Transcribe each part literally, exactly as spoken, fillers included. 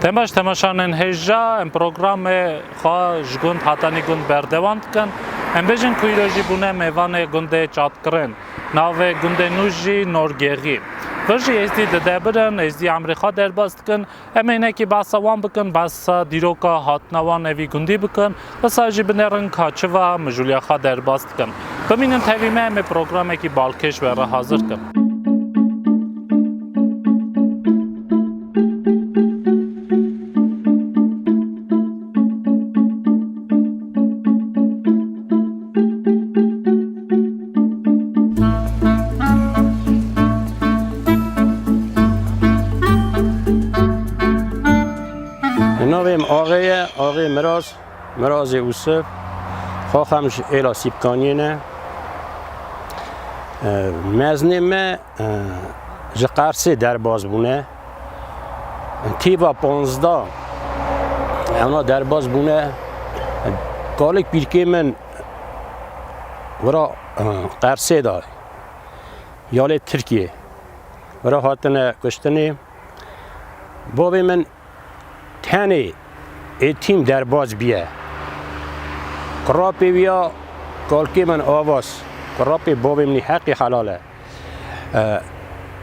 Demaş temaşanên hêja, em programê xwe ji gund Hatanî gund berdewam dikin. Em bêjin ku îro jî bûne mêvanê gundê Çatkirin. Navê gundê nû jî Norgêrî. Vir jî êzdî didebirin, êzdî emrê xwe derbas dikin. Em ê hinekî behsa wan bikin, behsa dîroka hatina wan evî gundî bikin. Wisa jî binêrin ka çiva mijûliya xwe derbas dikin. Bimînin tevî me, em ê programekî balkêş we re hazir kin. Navê min Axê ye, Axê Miraz, Mirazê Ûsif, xaxam ji êla Sîpkaniyê ne. E, mezinê me, e, ji Qersê derbas bûne. Tîva panzdeh, ewna derbas bûne. Kalik pîrkê min wira, e, Qersê de, yalê Tirkiyê. Wira hatine kuştinê. Bavê min tenê êtîm derbas biye. Qirapê wî ya kalkê min Avas. Qirapê bavê min î heqî helal e. E,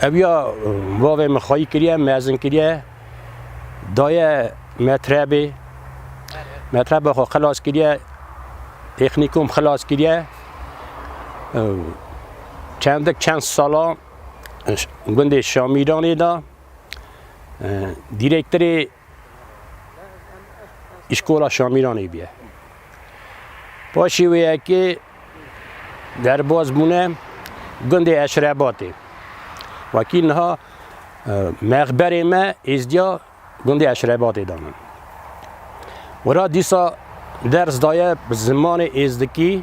ev ya, e, bavê min xweyî kiriye, mezin kiriye, daye metrebê. Metreba xwe xilas kiriye, teknîkum xilas kiriye. E, çendik çend sala, e, gundê Şamîranê de, e, dîrektorê îşkola Şamîranê biye. Paşê wê yekê derbas bûne gundê Eşrebatê. Wekî niha, e, mexberê me êzdiya gundê Eşrebatê danin. Wira dîsa ders daye bi zimanê êzdikî,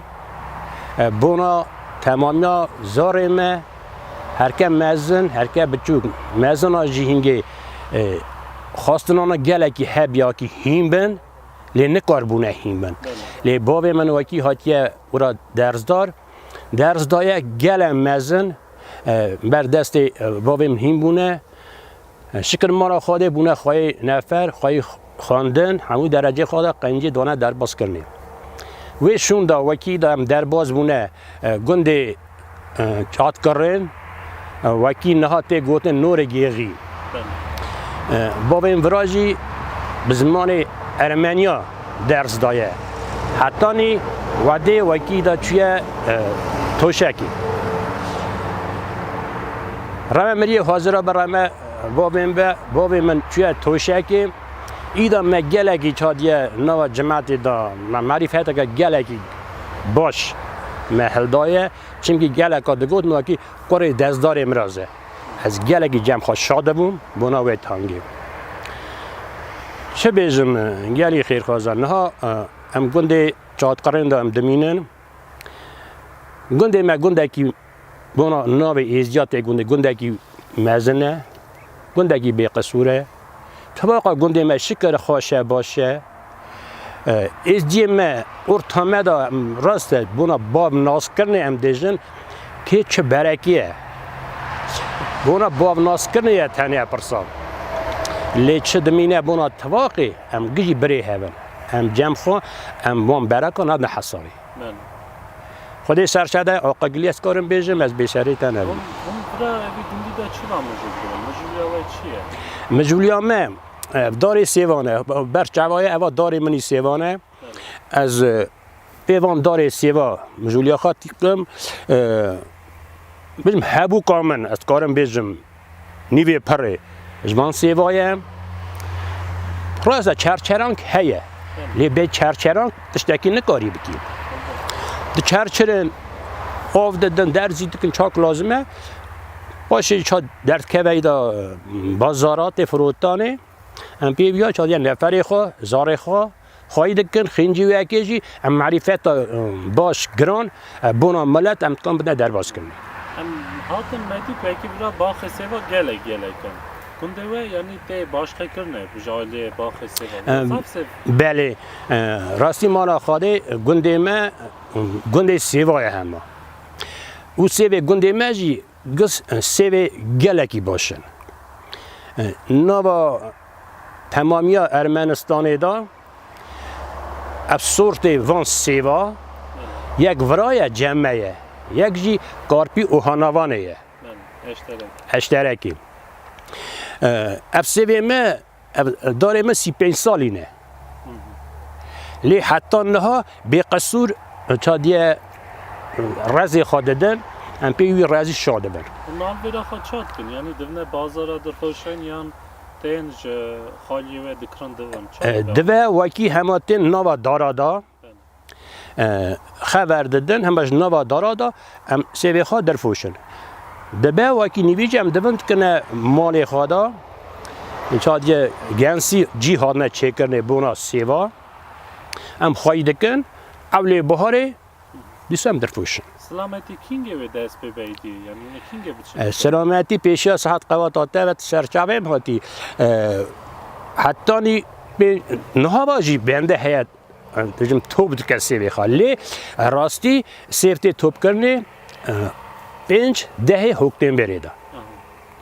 e, bona temamiya zarê me, herke mezin, herke biçûk. Mezina jî hingê, e, xwestinana gelekî hebiyakî hîn bin, lê nikaribûne hîn bin. Belê. Lê bavê min wekî hatiye wira dersdar, ders daye gele mezin, e, ber destê, e, bavê min hîn bûne. E, şikir mala Xwedê bûne xweyê nefer, xweyê xwendin, hemû derecê xwe de qencî dane derbas kirinê. Wê şûn de wekî de em derbas bûne, e, gundê, e, Çatkirin, e, wekî niha tê gotin Norê Gêxî. Belê. E, bavê min vira jî bi zimanê Ermeniya ders daye. Hetanî wedê wekî de çûye, e, Toşekê. Reme miriyê hazira bi reme bavê min be, bavê min çûye Toşekê. Îda me gelekî çadiye nava cimetê de, me merîfeteke gelekî baş me hildaye. Çimkî geleka digot, wekî kurê destdarê Miraz e. Ez gelekî cem xwe şade bûm, bona wê tangê. Çi bêjim, gelî xêrxwazan. Niha, e, em gundê Çatkirin de em dimînin. Gundê me gundekî bona navê êzdiya tê gundê, gundekî mezin e, gundekî bêqisûr e. Tibaqa gundê me şikir xweş e, baş e. E, êzdiyê me orta me de, em, rast e, bona bav naskirinê em dêjin, kê çi berekî ye. Bona bav naskirinê ye tenê pirsa. Lê çi dimîne bona tifaqê, em gijî birê hev in. Em cem xwe, em wan bereka nadine hesabê. Belê. Xwedê serşade, aqilî ez karim bêjim, ez bêserê te nebim. Hûn, hûn vira evî gundî de çi va mijûl kirin? Mijûliya we çi ye? Mijûliya me, e, darê sêvan e. Ber çava ye, eva darê min î sêvan e. Belê. Ez, e, pê van darê sêva mijûliya xwe tîkim, e, bêjim hebûka min, ez karim bêjim, nîvê pirê ji van sêva ye. Rast e, çerçerank heye. Lê bê çerçerank tiştekî nikarî bikî. Diçerçirin, av didin, derzî dikin, çak lazim e. Paşê ça derdkeve îda, e, bazara tê firotanê. Em pê viya çadiye neferê xwe, zarê xwe, xwayî dikin, xêncî wê yekê jî, em merîfeta, e, baş, giran, e, bona milet, em dikan bidine derbas kirin. Em hatin me dî ku yekî vira baxê sêva gelek gelek in. Gundê we, yanî tê başqe kirine, ku ji aliyê baxê sêva. Em, zaf sêv. Belê, e, rastî mala Xwedê, gundê me, gundê sêva ye hema. Û sêvê gundê me jî Giş, e, sêvê gelekî baş in. E, nava Hemamiya Ermenistanê de ev sortê van sêva yek vira ye, cem me ye, yek jî Karpî û Hanavanê ye. Belê, eşterek. Eşterekî. E, ev sêvê me, ev darê me sî pênc salî ne. Lê heta niha bêqesûr, ça diye, rezê xwe didin, em pê wî rezî şa dibin. Hûn navbera xwe ça dikin? Yanî divine bazara dirxoşin yan tên ji xaliyê we dikirin divin? Ça E, dike? Dive wekî hema tên nava dara da, Belê. e, xever didin, hema ji nava dara da em sêvê xwe dirfoşin. Dibe wekî nîvî jî em divin dikine malê xwe da. Ça diye gensî cî hatine çêkirinê bona sêva. Em xweyî dikin, ewlê biharê dîsa em dirfoşin. Silametî kîngê wê dest pê be êdî? Yanî hûn ê kîngê biçin? E, silametî pêşiya saet qewata te ve serçavê em hatî. E, hetanî pê, niha va jî bende heye, e, dijim top dike sêvê xwe. Lê rastî sêv tê topkirinê, e, pênc dehê Hoktêmberê de. Aha.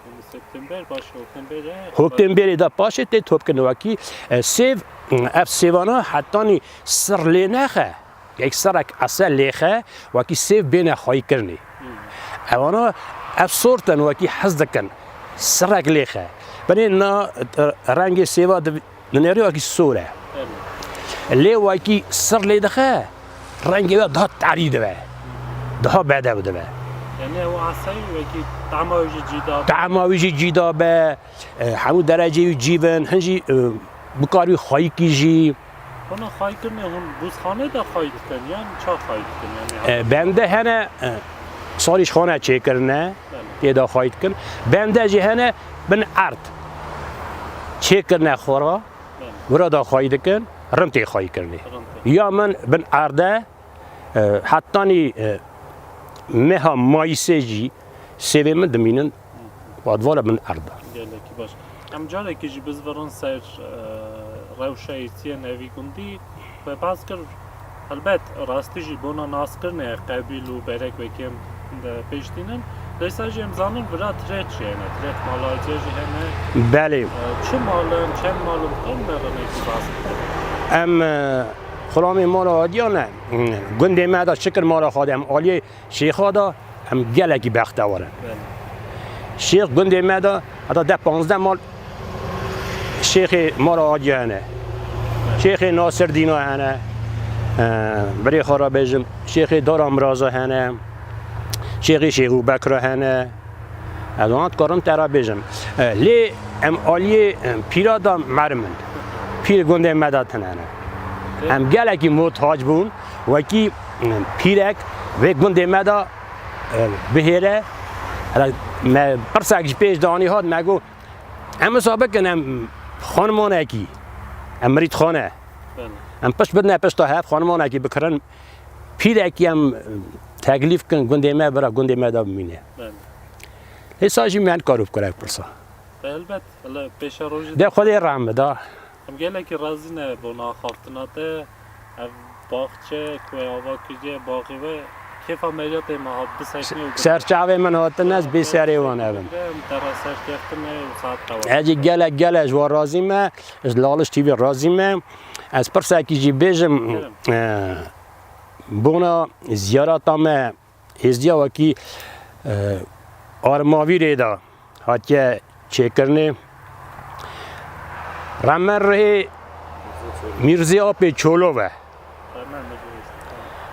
Yanî September, baş Hoktêmberê. Hoktêmberê de paşê tê topkirin wekî, e, sêv, ev sêvana hetanî sir lê nexe. Yek sirek ese lêxe, wekî sêv bêne xweyîkirinê. Hmm. Evana ev sort in wekî hez dikin. Sirek lêxe. Binê na, e, rengê sêva di, dinêrî wekî sor e. Evet. Lê wekî sir lê dixe, rengê we daha terî dibe. Daha bedew dibe. Yani ew asayî wekî tama wî jî cîda be. Tama wî jî cîda be. E, hemû derecê wî cî bin. Hin jî, e, bikar wî xweyîkî jî. Hûn xweyî kirinê, hûn bûzxanê de xweyî dikin yan ça xweyî dikin? Yanî E, bende hene, e, salîşxane çêkirine, Belê. Tê de xweyî dikin. Bende jî hene bin erd. Çêkirine xwe ra, Belê. Wira da xweyî dikin, rim tê xweyî kirinê. Rim tê. Ya min bin erde, e, hetanî, e, meha mayîsê jî sêvê min dimînin. Wadvala bin erda. Gelekî baş. Em carekî jî bizvirin ser, e, rewşa êsiyên evî gundî. We behs kir, helbet rastî jî bona naskirinê qebîl û berek wekî em de pêş tînin. Leysa jî em zanin vira tirêt jî hene, tirêt mala êsiya jî hene. Belê. E, çi mal in, çend mal in, em de rinekî behs bikin. Em, e, xulamê mala Adiyan e. Gundê me de şikir mala Xwedê em aliyê Şêxa da em gelekî bextewar in. Belê. Şêx gundê me de heta deh panzdeh mal şêxê mala Adiya hene. Şêxê Nasir Dîna hene. E, birê xwe re bêjim, şêxê Dara Miraza hene. Şêxê Şêxû Bekra hene. Ez wan dikarim te re bêjim. E, lê em aliyê, e, pîra da merim in. Pîr gundê me de tune ne. Em gelekî muhtac bûn. Wekî, e, pîrek vê gundê me de, e, bihêre. Hela me pirsek ji pêş danî hat, me got, em wisa bikin, em xanimanekî, em mirîdxane. Belê. Em pişt bidine pişta hev, xanimanekî bikirin. Pîrekî em teklîf kin, gundê me bira, gundê me de bimîne. Belê. Hêsa jî me nikaro bikire pirsa. Te helbet, hele pêşerojê De Xwedê rehme da. Em gelekî razî ne bona axaftina te. Ev baxçe ku we ava kiriye, baxê we, kêfa meriya tê me hat bisekine û Serçavê min hatine, ez bê serê wan evim. Em te re serkeftine û saet qewa. Ez jî gelek gelek ji we razî me, ji Laliş T V razî me. Ez pirsekî jî bêjim, Bêjim. e, bona ziyareta me Êzdiya wekî, e, Armavîrê de hatiye çêkirinê. Remen rihê Mîrzê Apê Çolo ve.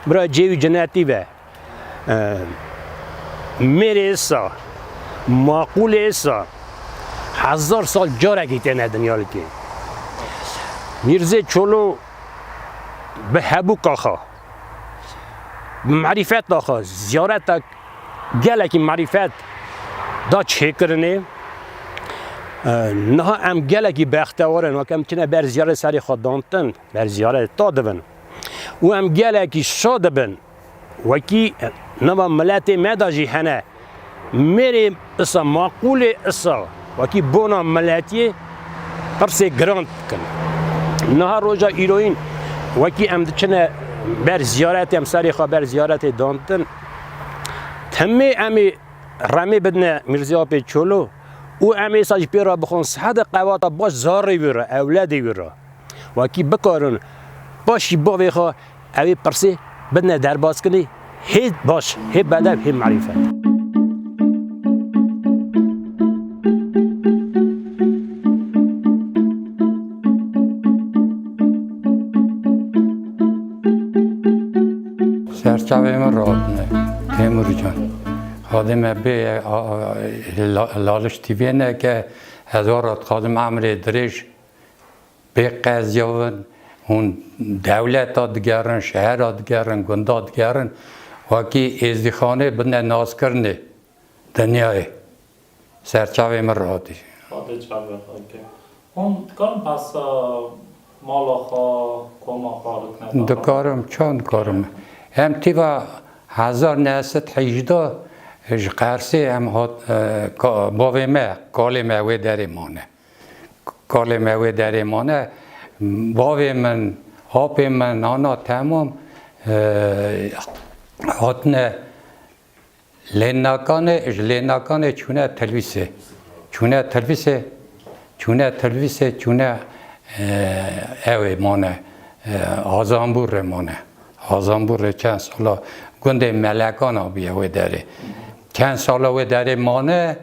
Bira cêwî cinetî ve. E, mêrê îsa, maqûlê îsa, hezar sal carekî têne dinyalkê. Mîrzê Çolo bi hebûka xwe, bi merîfeta xwe, ziyaretek gelekî merîfet da çêkirinê. E, niha em gelekî bextewar in, weke em tine ber ziyaret serê xwe dantin, ber ziyaret ta dibin. Û em gelekî şa dibin, wekî nava miletê me de jî hene. Mêrê isa, maqûlê isa, wekî bona miletiyê pirsê giran dikin. Niha roja îroyîn wekî em diçine ber ziyaretê, em serê xwe ber ziyaretê dantin. Timê em ê remê bidine Mîrzê Apê Çolo û em êsa jî pê re bixwin sihete qewata baş zarê wî re, ewledê wî re. Wekî bikarin paşî bavê xwe ew ê pirsê bidine derbazkirinê, hê baş, hê bedew, hê merîfet. Serçavê min radine, Têmûr can. Xadê me bê, a, a, la-, Laliş T V'yê neke, ez we re dixwazim emrê dirêj bê qeziya bin, hûn dewleta digerin, şehera digerin, gunda digerin, wekî êzdîxanê bidine naskirinê dinyayê. Serçavê min radî. Xwedê çavê xwe ke. Hûn dikarin behsa mala xwe, koma xwe rikne? Dikarim, çawa dikarim? Em tîva hezar neh sed hejdeh ji Qersê em hat, e, ka-, bavê me, kalê me wê derê mane. Kalê me wê derê mane. Bavê min, apê min, ana temam, e, hatine Lênakanê, ji Lênakanê çûne Tilvîsê. Çûne Tilvîsê, çûne Tilvîsê, çûne, e, ew ê mane, e, Azambûrê mane. Azambûrê çend sala gundê Melekan a bûye wê derê. Çend sala wê derê mane,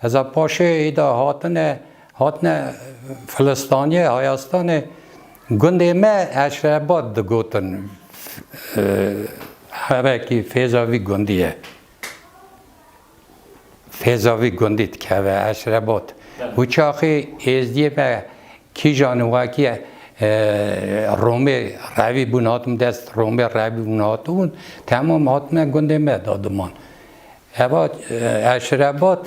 ez a paşê îda hatine, hatine Filistaniyê, Hayastanê, gundê me Eşrebad digotin, e, hevekî fêza vî gundî ye. Fêza vî gundî dikeve Eşrebad. Evet. Û çaxê êzdiyê me kîjan wekî, e, Romê revî bûn hatin dest, Romê revî bûn hatibûn, temam hatine gundê me da diman. Eva, e, Eşrebad,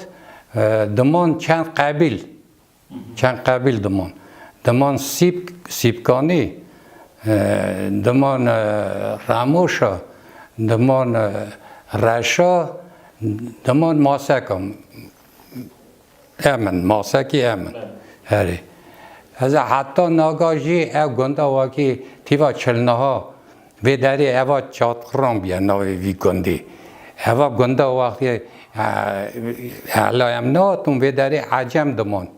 e, diman çend qebîl. Çend qebîl diman. Diman Sîp-, Sîpkanî, e, diman, e, Remoşa, diman, e, Reşa, diman Maseka. Emin, Masekî Emin. Herî. Ez heta naga jî ev gunda wekî tîva çilniha vê derê eva çatqiran bûye navê vî gundî. Eva gunda wextê, e, hela em nehatin vê derê Ecem diman.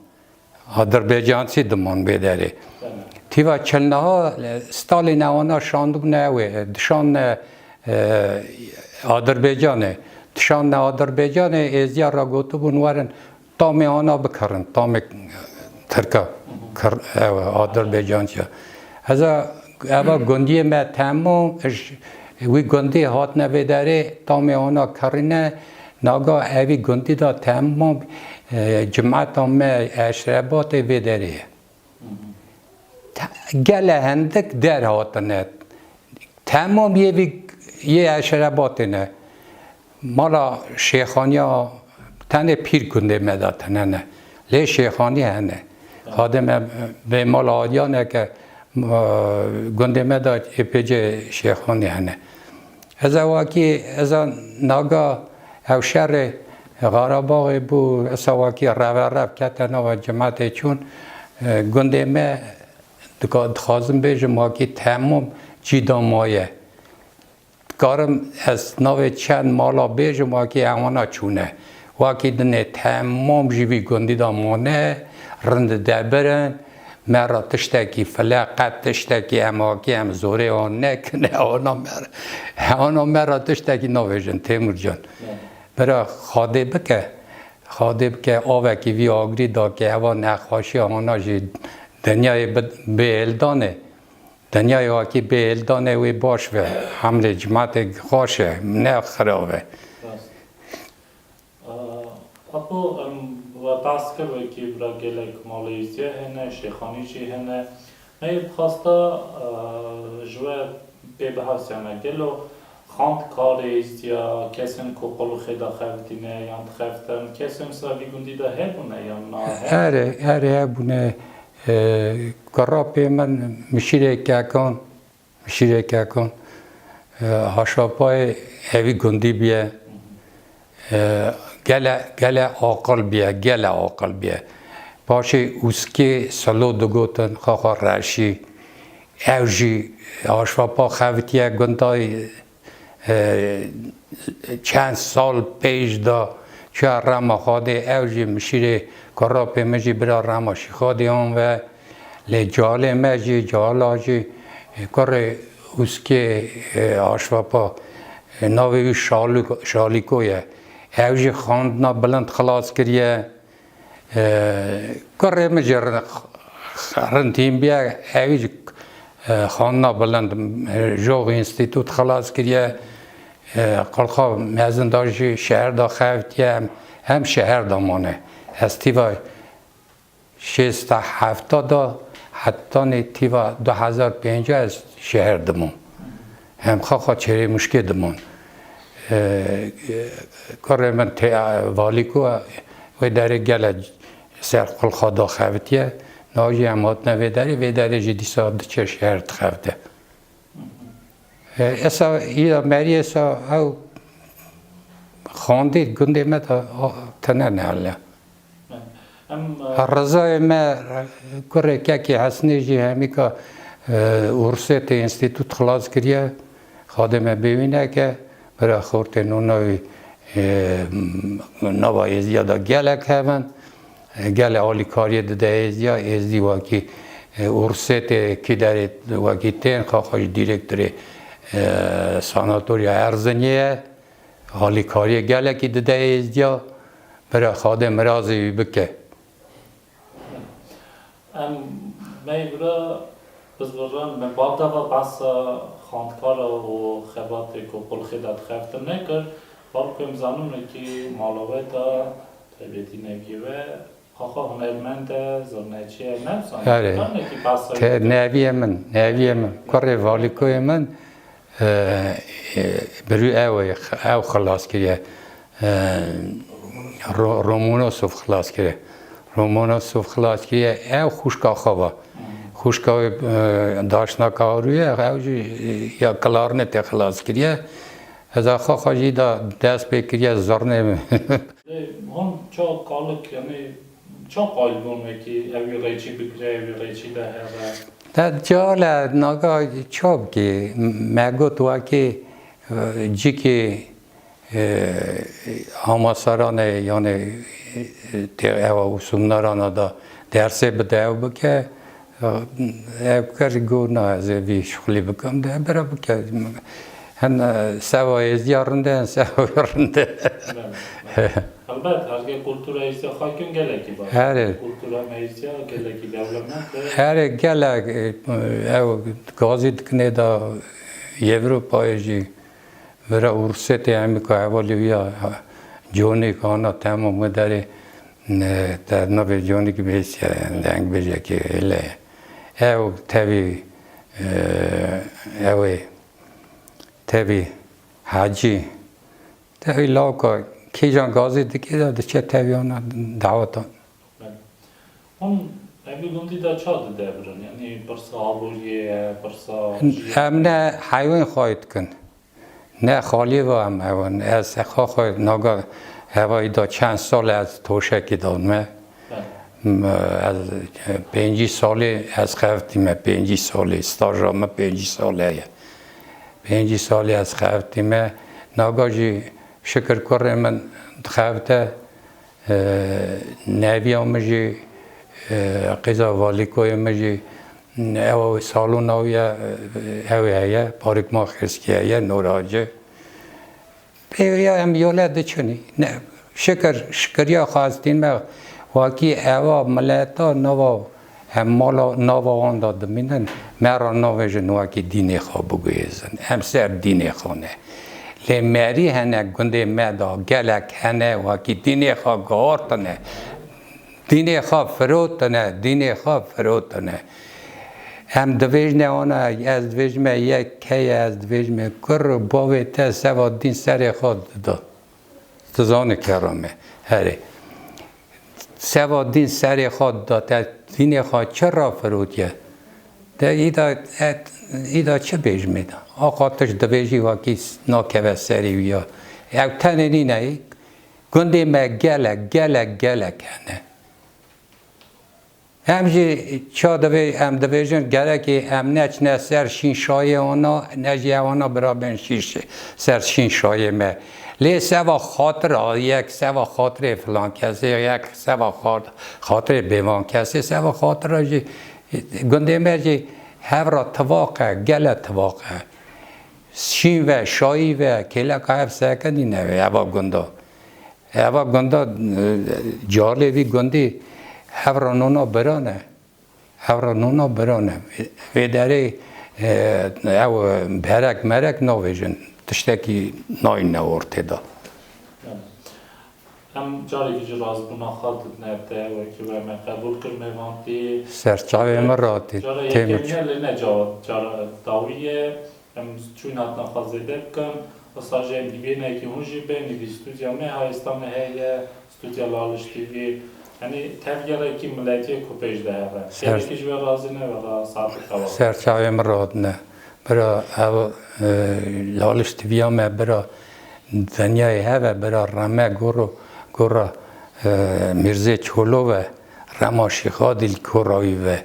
Adirbecancî diman vê derê. Tîva çilniha, e, Stalîn ewana şandibûne ew ê, dişan, e, e, Adirbecanê. Dişan Adirbecanê, êziya ra gotibûn werin tamê ana bikirin, tamê Tirka kir, ew, Adirbecancî. Eza, eva gundiyê me temam, ji wî gundî hatine vê derê, tamê ana kirîne, Naga evî gundî de temam, e, cimeta me Eşrebatê vê derê ye. Te-, gele hindik der hatine. Temam yê vî, yê Eşrebatê ne. Mala Şêxaniya tenê pîr gundê me de tine ne. Lê Şêxanî hene. Xadê me bê mala Adiyane ke, e, gundê me de ê pêcê Şêxanî hene. Ez ewakî, ez a naga ew şerê Xarabaxê bû, ez ewakî reve rev kete nava cimetê çûn, e, gundê me dika-, dixwazim bêjim wakî temam cî da maye. Dikarim ez navê çend mala bêjim wakî ewana çûne. Wakî dinê temam jî vî gundî da mane, rind debir in, Me re tiştekî file, qet tiştekî em hakî em zorê wan nekine, ana me re, ana me re tiştekî navêjin, Têmûrcan. Bira Xadê bike, Xadê bike, avekî vî agirî da ke eva nexweşiya ana jî dinyayê bi-, bêhêldanê. Dinyayê wakî bêhêldanê wê baş ve, hemlê cimetê xweş e, ne xirab e. Rast. Apo, em, we behs kir wekî bira gelek malê êzdiya hene, şêxanî jî hene. Me yê bixwesta, e, ji we pê bihewsiyane. Gelo xant karê êzdiya, kesên ku qulixê de xevitîne yan dixevitin, kesên wisa vî gundî de hebûne yan na? Erê, erê hebûne. E, kira pê min mişîrê kekan, Şîrê kekan, e, haşapayê evî gundî bîye, e, gele, gele aqil bîye, gele aqil bîye. Paşê Ûskê Silo digotin, Xaxa Reşî, ew jî haşapa xevitiye gundayê, e, çend sal pêş de Çûya Rema Xadê, ew jî mişîrê kurapê min jî bira Rema Şîxadê an ve. Lê calê me jî, cala jî, e, kurê Uskê, e, Aşvapa, e, navê wî Şalu-, Şalîko ye. Ew jî xandina bilind xilas kiriye. E, kurê min jî rin-, rindîn bûye, ewî jî, e, xandina bilind, e, jox înstîtût xilas kiriye. E, qulxa mezin da jî şeher da xebitiye, em, em şeher da mane. Ez tîva şêst û hefta da hetanî tîva du hezar pêncî ez şeher dimam. Em xaxa Çêrê Muşkê dimam. E, kurê min tê, e, Valîko, wê derê gele ser qulxa da xebitiye. Niha jî em hatine vê derê, vê derê jî dîsa diçe şeher dixebite. E, esa, îya meriyê sa ew xandî gundê me de, o, tene nehle. Em, e, Rizayê me, kurê kekê Hesnê jî hemîka, e, Ursêtê înstîtût xilas kiriye. Xadê me bêwî neke, bira xortê nûna wî, e, nava êziya da gelek hev in. E, gelek alîkariyê dide êziya, êzî wekî, e, Ursêtê kîderê wekî tên, xaxa jî dîrektorê, e, sanatorya Erziniyê ye. Alîkariyê gelekî dide êziya, bira Xadê mirazê wî bike. Em meyvra bizviran me bavdava behsa xandkara û xebatê ku qulxê de dixeftin nekir, bal ku em zanin wekî mala we de taybetî neviyê we, xaxa hunermend e, zirneçî ye, ne bizan, Erê. Tanekî behsa Te-, wî. Neviyê min, neviyê min, kurê Valîkoyê min, e, e, birû ew ê, ew xilas kiriye. E, Ro-, Romanosov xilas kiriye. Romanosov xilas kiriye. Ew xwişka xwe va. Xwişka wê, e, daşna karûye, ew jî, e, ya klarnetê xilas kiriye. Ez a xwe xwe jî da dest pê kiriye zirnê. Lê hûn ça kalik, yanî ça qayil bûn wekî ew wî rêçî bigire, ew wî rêçî de here? Te cale naga ça bikî? Me got wekî, e, cikî, e, amasaranê, yanî, e, tê ewa û sumnarana da dersê bide ew bike, e, ew kir got na ez ê vî şixulî bikim, de bira bike. Hin, e, seva êziya rind e, hin seva wê rind e. Belê, belê. Helbet, her ke kultura êziya xwe kin gelekî baş. Erê. Kultura me êziya gelekî dewlemend e. Erê, gelek, e, ew gazî dikinê da Ewropayê jî. Vira Ursêtê hemîka hevalî wî ya, Conîk ana temam wê derê, ne, te navê Conîk bihîstiye, dengbêjekî hêle ye. Ew tevî, e, ew ê, tevî Hecî, tevî lawka kîjan gazî dikê de diçe tevî ana dawetan. Hûn evî gundî de ça didevirin? Yanî pirsa aboriyê ye, pirsa jiyê? Em ne heywan xwayî dikin. Ne xaliyê ve em hewan. Ez xwe xwe naga hevayî da çend sal ez toşekî da me. Belê. M-, ez pêncî salê ez xeftîme, pêncî salê, staja me pêncî sal heye. Pêncî salê ez xeftîme. Naga jî şikir kurê min dixevte. E, neviya min jî, e, qîza Valîkoyê min jî, ew salona wî ye, e, ew heye, parikma xêrskî heye, Nora Hacî. Pêviya em yole diçinî. Ne, şikir, şikiriya xwe ez tîn me, wekî eva mileta nava Em mala nava wan de dimînin, me re navêjin wekî dînê xwe biguhêzin. Em ser dînê xwe ne. Lê merî hene gundê me de gelek hene wekî dînê xwe guhartine. Dînê xwe firotine, dînê xwe firotine. Em divêjine wana, ez divêjime yek heye, ez divêjime kur û bavê te seva dîn serê xwe dida. Tu zanî kera me. Herê. Seva dîn serê xwe da te dînê xwe çi rafirotiye? Te îda, et, îda çi bêjimê de? Aqa tişt dibêjî wekî nakeve serê wî ya. Ew tenê nîne yî. Gundê me gelek, gelek, gelek hene. Em jî ça divê, em dibêjin gerekê em neçine ser şînşayê wana, ne jî ewana bira bên şîş, ser şînşayê me. Lê seva xatira yek, seva xatirê filan kesê yek, seva xat-, xatirê bêvan kesê, seva xatira jî gundê me jî hev ra tivaq e, gele tivaq e. Şîn ve, şayî ve, kêleka hev sekinîne wê, eva gunda. Eva gunda, e, calê vî gundî hev ra nona biran e. Hev ra nona biran e. Vê derê, e, ew berek merek navêjin. Tiştekî nayîne ortê de. Em carekî jî razbûna xwe didine te, wekî we me qebûl kir mêvantî. Serçavê min ratî, Cara Têmur. Yekemîn e, lê ne ca-, cara dawî ye. Em çûyîn hatina xwe zêde bikin. Wisa jî em hîvî ne kî hûn jî bên, hîvî stûdya me ha êsta me heye, stûdya Laliş T V. Yanî tevgerekî miletiyê ku pêş de hebe. Ser- Gelekî ji we razî ne, wela saetek hewa. Serçavê min radine. Bira ev, e, Laliş T V'ya me bira dinyayê heve, bira reme goro, gora, e, Mîrzê Çolo ve, rema Şîxadî li kora wî ve.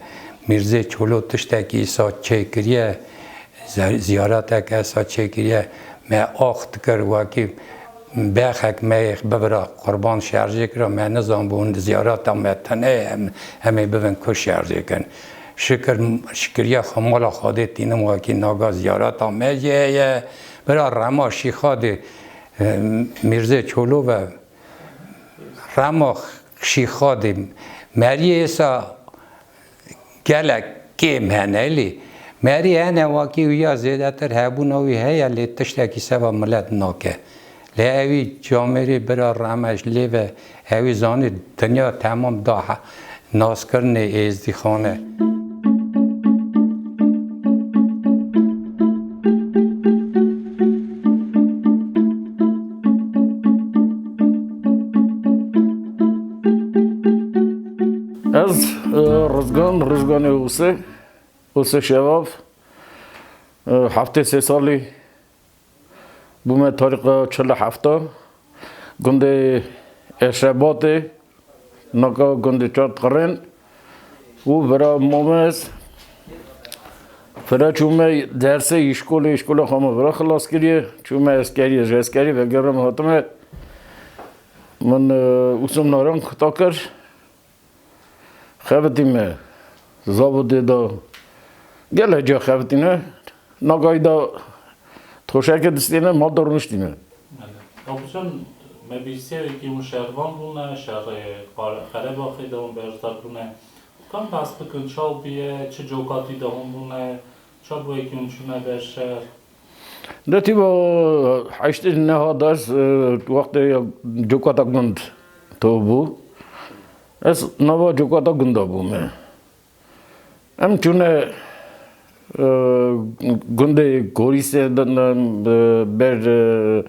Mîrzê Çolo tiştekî îsa çêkiriye, ze-, ziyaretek îsa çêkiriye. Me ax dikir wekî bexek me yê bibira qurban şerjê kira, me nizanbû hûn ziyareta me tenê ye, em, em ê bibin ku şerjê kin. Şikir, şikiriya xwe mala Xwedê tînim wekî naga ziyareta me jî heye. Bira rema Şîxadê, e, Mîrzê Çolo ve rema Şîxadê meriyê êsa gelek kêm hene lê merî hene wekî wî ya zêdetir hebûna wî heye lê tiştekî seva milet nake. Lê ewî camêrî bira Remeş lê ve ewî zanî dinya temam da he-, naskirinê êzdîxane. Ez, e, Rizgan, Rizganê Ûsê, Ûsê Şevab, e, heftê sê salî bûme, tarîxa çil û heft a, gundê Eşebatê, naka gundê Çar Qirên û vira mame ez. Vira çûme dersê îşkolê, îşkola xwe me vira xilas kiriye. Çûme eskeriyê, ji eskerî vegerime hatime. Min, e, Ûsum Naran kuta kir. Xebitîme. Zavodê de gelek ca xebitîne. Nagayî de toşeke distîne, mal de rûniştîne. Belê. Babucan, me bîstiye wekî hûn şervan bûne, şerê Qar-, Qerebaxê de hûn beşdar bûne. Kan behs bikin, çaw bûye, çi cokatî de hûn bûne, çawa bûye wekî hûn çûne ber şer? De tîba heştê neh de ez, e, wextê cokata gund to bû. Ez nava cokata gunda bûme. Em çûne, e, gundê Korîsê de, e, ber, e,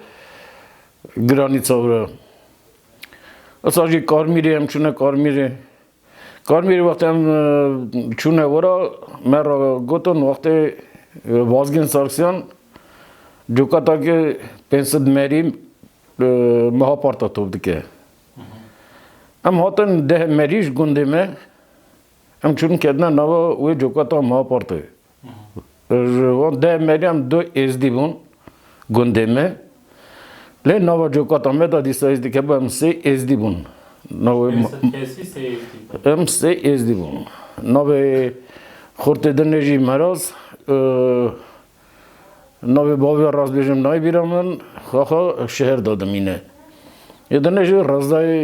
Giranî Çawra. Esa jî Karmîrê, em çûne Karmîrê. Karmîrê wextê em, e, çûne wira, me re gotin wextê, e, Vazgên Sarkisyan cokatake pênc sed merî, e, Mehaparta top dike. Em hatin deh merî ji gundê me, em çûn ketine nava wê cokata Mehapartê. Ji wan deh merî em du êzdî bûn gundê me. Lê nava cokata me de dîsa êzdî ke bû, em sê êzdî bûn. Navê ma- Pênc sed kesî sê êzdî bûn. Em sê êzdî bûn. Navê xortê din jî Meraz, e, navê bavê rast bêjim nayê bîra min, xwe xwe şeher de dimîne. Yê din jî Rezayê,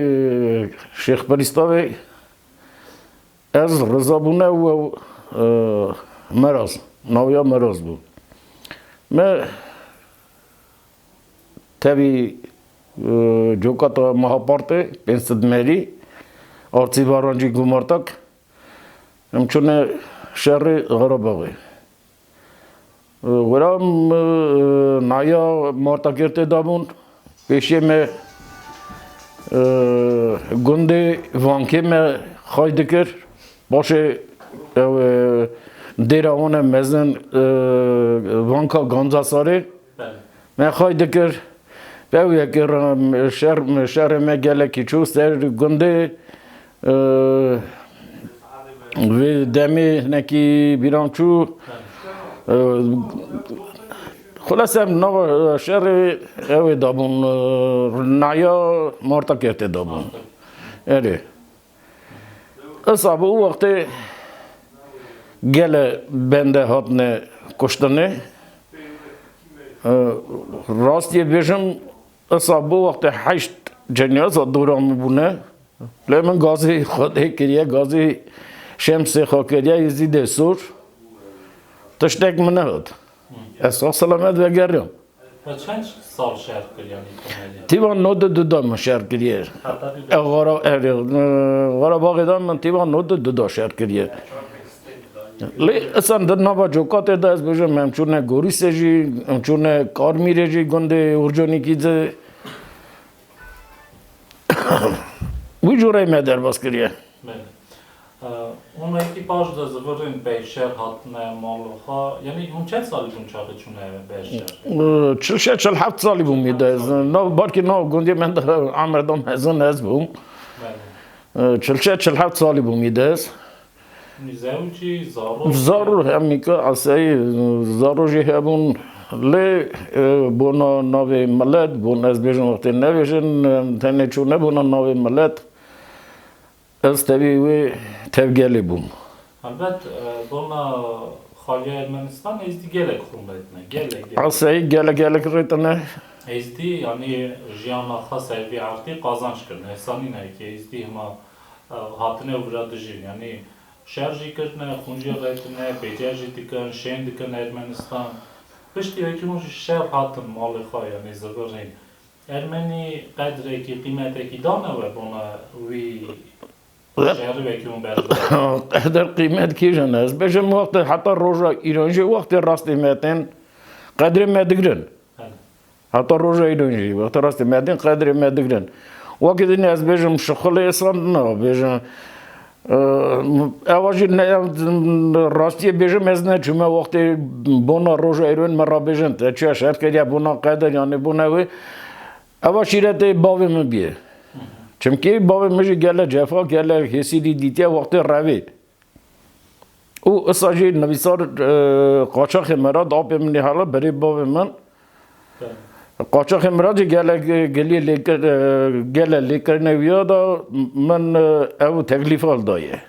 e, Şêx Perîstavê. Ez Riza bûne û ew, e, Meraz, nawiya Meraz bû. Me tevî, e, cokata Mehapartê, pênc sed merî, Artîbaran jî Gumartak, em çûne şerê Xerabaxê. Wira, e, naya Martakêrtê de bûn, pêşiyê me, e, gundê Vankê me xay dikir. Paşê ew, e, dêra wan e mezin, e, Vanka Ganca Sarê. Belê. Me xay dikir. Ew yekê re şer, şerê me gelekî çû ser gundê, e, vê demê hinekî bîran çû, e, Xulase em nava şerê ew ê dabûn, e, naya Marta Kertê dabûn. Erê. Isa bi û wextê gele bende hatine kuştinê. E, rastiyê bêjim, isa bi û wextê heşt cenî isa dora min bûne. Lê min gazî Xwedê kiriye, gazî Şemsê xwe kiriye, Êzîdê sor. Tiştek min nehat. Ez sax selamet vegeriyam. Ve çend sal şer kir, yanî, temelî? Tîva nod û du de min şer kiriye. Heta du de. E, Xara-, e, Xarabaxê de min tîva nod û du de şer kiriye. Lê isan di nava cokatê de ez bêjim, em çûne Gorîsê jî, em çûne Karmîrê jî, gundê Urconîkî de. Wî cûreyê me derbas kiriye. Belê. Ee, Hûn wekî paş de zivirîn pey şer hatine mala xwe. Yanî hûn çend salî bûn çaxê çûne ber şer? Ee, çil şeş, çil heft salî bûm îde ez. Nav, belkî nav gundê me de emir da mezin ez bûm. Belê. Ee, çil şeş, çil heft salî bûm îde ez. Zewcî, zarok? Zarok, hemîka eseyî, zarok jî hebûn. Lê, e, bona navê milet, bona ez bêjim wextê nebêjin, em tenê çûne bona navê milet. Ez tevî wê tevgelê bûm. Helbet, e, bona xaliya Ermenistan êzdî gelek xurmetine, gelek, gelek. Eseyî gelek, gelek rêtine. Êzdî, yanî jiyana xwe ser vî erdî qazanç kirin. Hêsanî neyekê êzdî hema, e, hatine û vira dijîn. Yanî şer jî kirtine, xûn jî rêtine, pêcer jî dikin, şên dikin Ermenistan. Piştî wekî hûn ji şer hatin malê xwe, yanî zivirîn. Ermenî qedrekî, qîmetekî dane we bona wî şerî wekî hûn berda? Qeder qîmet kîjan e? Ez bêjim wextê heta roja îro jî wextê rastê me tên qedrê me digirin. Belê. Heta roja îro jî wextê rastê me tên qedrê me digirin. Wekî din ez bêjim şixulê îsan na bêjim. Ewa jî ne, rastiyê bêjim, ez neçûme wextê bona roja îro me ra bêjin, te çiya şer kiriye bona qeder, yanî bona wê. Ewa şîretê bavê min bîye. Çimkî bavê min jî gele cefa, gele hêsîrî dîtiye wextê revê. Û isa jî nivîsar, e, qaçaxê Merad, apê min ê hala berê bavê min. Qaçaxê Merad jî gelek, gelî lêkir-, e, gele lêkirine wiya da min, e, ew teklîfa li daye.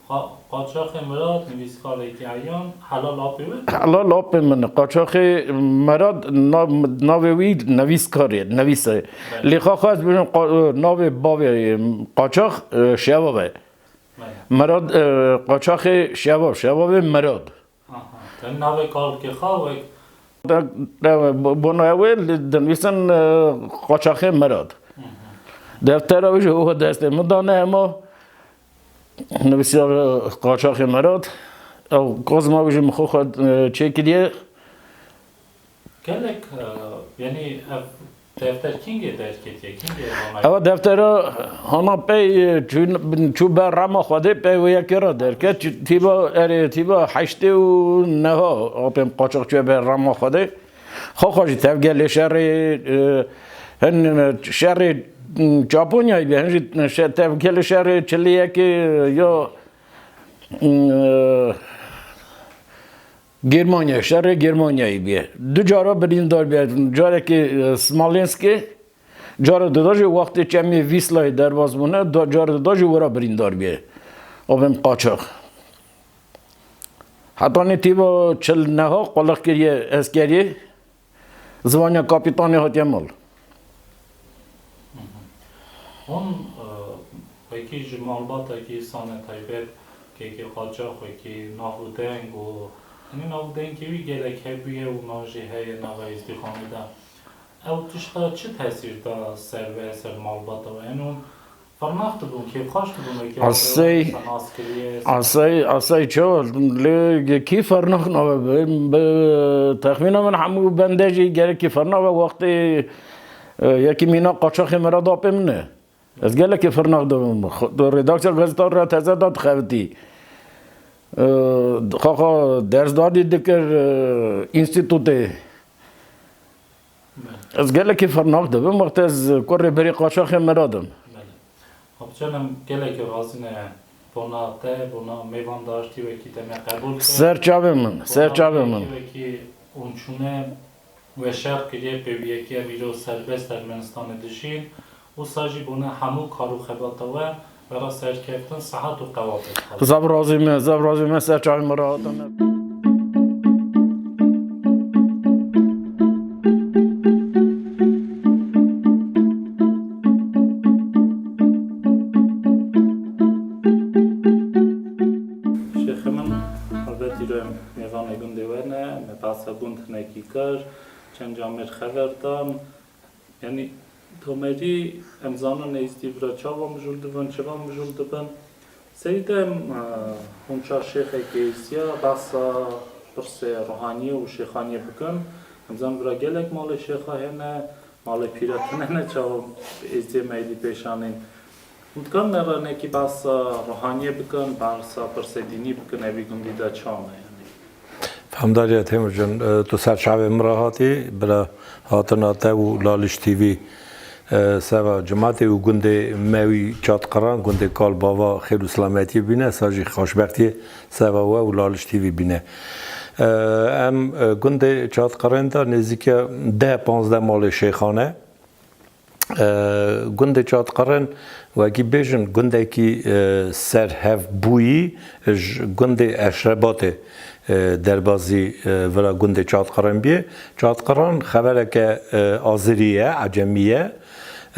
Qa-, qaçaxê Merad nivîskarekî eyan, helal apê wê? Helal apê min. Qaçaxê Merad na-, navê wî nivîskar e, nivîs e. Belê. Lê xaxa ez bêjim qa-, navê bavê qaçax, e, Şevav e. Belê. Merad, e, qaçaxê Şevav, Şevavê Merad. Aha. Te navê kalkê xwe wek De, de, bo-, bona wê li dinivîsin, e, qaçaxê Merad. Deftera wî jî ho destê min dane hema nivîsar, e, qaçaxê Merad. Ew kozma wî jî min xwe xwe, e, çêkiriye. Gelek, e, yanî ev defter kîngê derketiye, kîngê ronayî? Ewa deftera hana pey, e, çû, çû ber rema Xwedê pey wê yekê re derket. Çi-, tîba, erê, tîba heştê û neha apêm qaçax çûye ber rema Xwedê. Xwe xwe jî tevgelê şerê, e, hin şerê, m, Japonyayê bî, hin jî şe-, tevgelê şerê çilî yekê ya, m, e, Germanya, şerê Germanyayê bîye. Du cara birîndar bîye. Carekê, e, Smolenskê, cara dida jî wextê çemê Vîslayê derbas bûne, da-, cara dida jî wira birîndar bîye. Avêm qaçax. Hetanî tîba çil neha qulix kiriye eskeriyê, ziwaniya kapîtanê hatiye mal. Hûn, e, wekî ji malbatekî îsane taybet, kekê qaçax, wekî nav û deng û, yanî nav û dengê wî gelek hebûye û nan jî heye nava êzdîxanê de. Ew tişta çi tesîr da ser we, ser malbata we? Yanî hûn fernax dibûn, kêfxweş dibûn, wekî Asey, nas kiriye? Asey, asey çawa? Lê kî fernax nabe? Bi, bi texmîna min hemû bende jî gerekî fernax be wextê, e, yekî mîna qaçaxê Merad apê min e. Ez gelekî fernax dibim. Xwe-, redaksiya Gazeta Rûya Teze de dixebitî. E, xaxa dersdarî dikir, e, înstîtûtê. Belê. Ez gelekî fernax dibim, wextê ez kurê berî qaçaxê Merad im. Belê. Hapçen em gelekî razî ne bona te, bona mêvandaştî wekî te me qebûl kir. Ser çavê min, ser çavê min. Bona wekî Hûn çûne we şer kiriye pêwiyekî, em îro serbest Ermenistanê dijîn. Wisa jî bûne hemû kar û xebata we vera serkeftin, sihet û qewatê dixwazin. Zaf razî me, zaf razî me, ser çavê min re hatine. Şêxê min, helbet îro em mêvanê gundê we ne, me behsa gund hinekî kir, çend camêr xever dan. Yanî, tomerî em zanin êzdî vira çawa mijûl dibin, çima mijûl dibin. Serî de em, e, hûn çar şêxekî êzdiya behsa pirsê ruhaniyê û şêxaniyê bikin. Em zanin vira gelek malê şêxa hene, malê pîre tune ne çawa êzdiyê me êdî pêşanîn. Hûn dikarin me re hinekî behsa ruhaniyê bikin, behsa pirsê dînî bikin, evî gundî de çawa me yanî? Fehmdariye Têmur Can, e, tu ser çavê min re hatî, bila hatina te û Laliş T V, e, seva cimatê û gundê me wî Çatqiran, gundê kal bava xêr û selametiyê bîne, sa jî xweşbextiyê seva we û Laliş T V bîne. E, em, e, gundê Çatqiran de nêzîke deh panzdeh malê şêxan e. E, gundê Çatqiran, wekî bêjin, gundekî, e, serhevbûyî ji gundê Eşrebatê, e, derbazî, e, vira gundê Çatqiran bîye. Çatqiran xevereke, e, azerî ye, ecemî ye.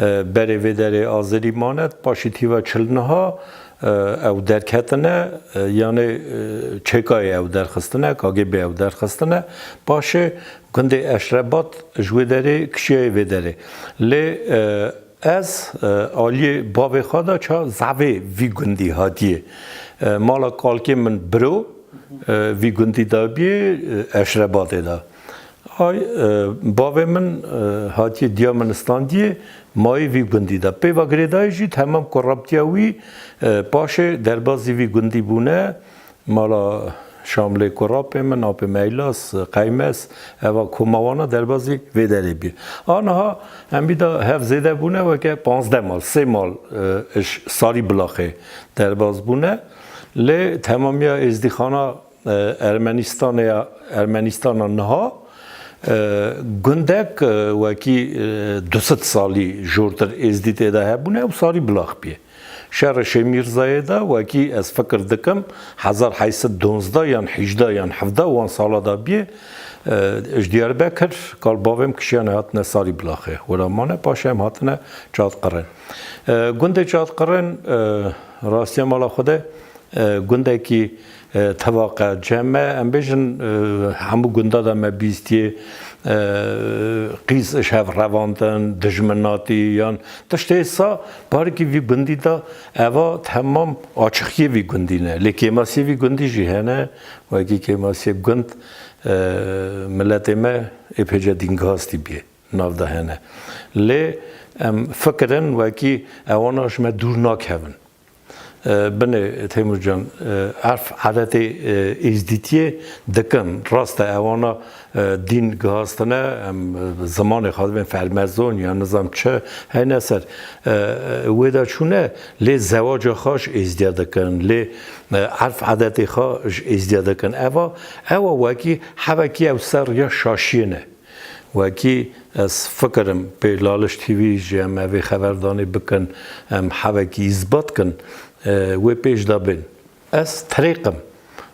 E, berê vê derê azerî mane, paşî tîva çil niha, e, ew derketine, e, yanê, e, çêkayê ew derxistine, K G B ew derxistine. Paşê gundê Eşrebat ji wê derê kişiyayê vê derê. Lê, e, ez, e, aliyê bavê xwe de ça zavê vî gundî hatiyê. E, mala kalkê min biro, e, vî gundî de biyê, e, Eşrebatê de. Ay, e, bavê min, e, hatiye diya min standiyê, mayê vî gundî de. Pêva girêdayî jî temam kurabtiya wî, e, paşê derbazî vî gundî bûne, mala Şamlê kurapê min, apê Meylas, Qeymes, eva koma wana derbazî vê derê bî. Aniha em bî de hev zêde bûne, weke panzdeh mal, sê mal, e, ji Sarî Bilaxê derbaz bûne. Lê temamiya êzdîxana e, Ermenistanê ya, Ermenistana niha, e, gundek, e, wekî, e, du sed salî jortir êzdî tê de hebûne, ew Sarî Bilax bîye. Şerê Şêmîrzayê de wekî ez fikir dikim, hezar heyt sed donzdeh yan hejde yan hevde wan sala de bîye, e, ji Diyarbekir kal bavêm kişiyane hatine Sarî Bilaxê. Wira mane paşê em hatine Çatqirin. E, gundê Çatqirin, e, rastiya mala xwe de, e, gundekî, e, tevaqe cem e, em bêjin, e, hemû gunda de me bîstiye, e, qîz ji hev revandin, dijminatî yan tiştê sa, barekî vî gundî de eva temam açixiyê vî gundî ne. Lê kêmasiyê vî gundî jî hene, wekî kêmasiyê gund, e, miletê me êpêce dîngihastî bîye nav de hene. Lê em fikirin wekî ewana ji me dûr nakevin. E, binê Têmûrcan, e, erf edetê, e, êzdîtiyê dikin. Rast e, ewana, e, dîn gihastine, em, e, zimanê xwe dibên fermezon ya nizam çi heyne ser, e, e, wê de çûne, lê zewaca xwe ji êzdiya dikin, lê, e, erf edetê xwe ji êzdiya dikin. Eva, ewa wekî hevekî ew ser ya şaşiyê ne. Wekî ez fikirim pê Laliş T V jî em evê xeberdanê bikin, em hevekî îzbat kin, e, wê pêş de bên. Ez tirêq im.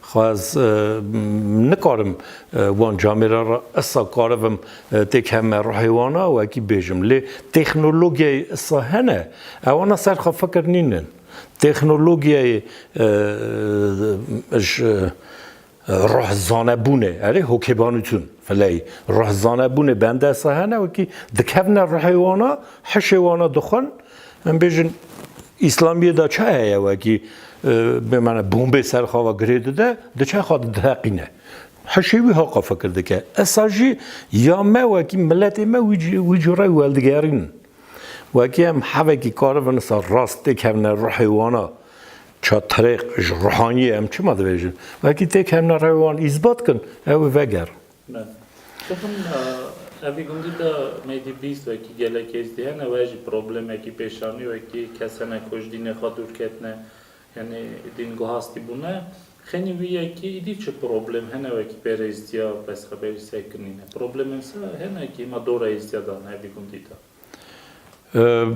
Xwe ez, e, nikarim, e, wan camêra re esa karibim, e, têkevime ruhê wana wekî bêjim. Lê teknologiyayê esa hene, ewana ser xwe fikir nînin. Teknologiyayê, e, ji, e, ruhzanebûnê, erê, hokêbanûtûn, fileyî, ruhzanebûnê bende esa hene, wekî dikevne ruhê wana, hişê wana dixwin, em bêjin, Îslamiyê de çi heye wekî, e, bêmane bombê ser xwe ve girê dide, diçe xwe diheqîne. Hişê wî haqa fikir dike. Esa jî ya me wekî miletê me wî cî-, wî cûre weldigerînin. Wekî em hevekî karibin sa rast têkevne ruhê wana, ça tirêq ji ruhaniyê em çima dibêjin? Wekî têkevne ruhê wan îzbat kin, ew ê vegerin. Belê. Dixwim, e, evî gundî de meydî bîst wekî gelek êzdî hene, we jî problemekî pêşanî, wekî kes hene ku ji dînê xwe dûr ketine, yanî dîn guhastî bûne. Xênî wî yekî îdî çi problem hene wekî bêrê êzdiya pesxeberî sekinîne? Problemên se hene kî ma dora êzdiya dan evî gundî de?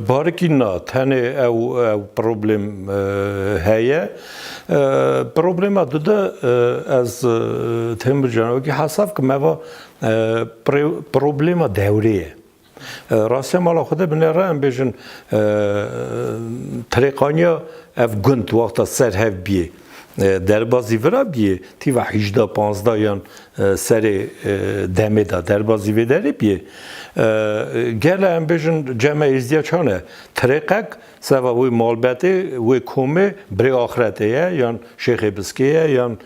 Barikî na, tenê ew ew problem heye. Problema dude, ez Têmurcan wekî hesab kim, eva problema dewrê ye. Rastiya mala xwe de binêre em bêjin, tirêqaniya ev gund wexta ser hev biyê, derbazî vira biyê, tîva hîjda panzda yan serê demê de derbazî vê derê biyê. Gele em bêjin cem êzdiya çane, tirêqek seva wê malbetê, wê komê birê axretê ye, yan şêxê biskê ye, yan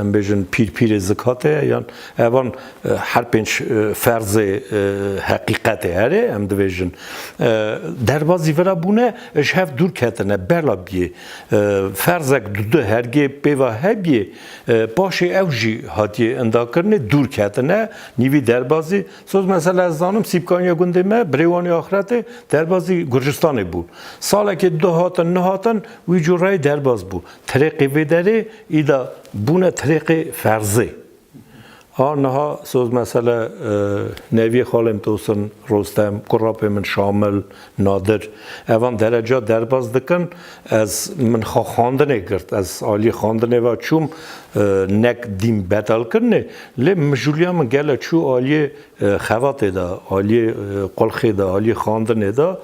em bêjin pîr pîrê zikatê ye, yan evan her pênc ferzê heqîqetê herê em dibêjin. Derbazî vira bûne, ji hev dûr ketine, bela biyê. Ferzek dudu hergê pêva hebiyê, paşê ew jî hatiye indakirinê, dûr ketine, nîvî derbazî. Soz mesela ez zanim Sîpkaniya gundê me, birê wan ê axretê, derbazî Gurcistanê bû. Salekê du hatin, nihatin, wî cûreyê derbaz bû. Tirêqê vê derê îda bûne tirêqê ferzê. A niha soz mesele, e, Neviyê xalê min Tosin, Rostem, kurapê min Şamil, Nadir, evan dereca derbaz dikin. Ez min xwe xandinê girt, ez aliyê xandinê ve çûm, e, nek dîm betal kirinê, lê mijûliya min gele çû aliyê, e, xevatê de, aliyê, e, qulxê de, aliyê xandinê de,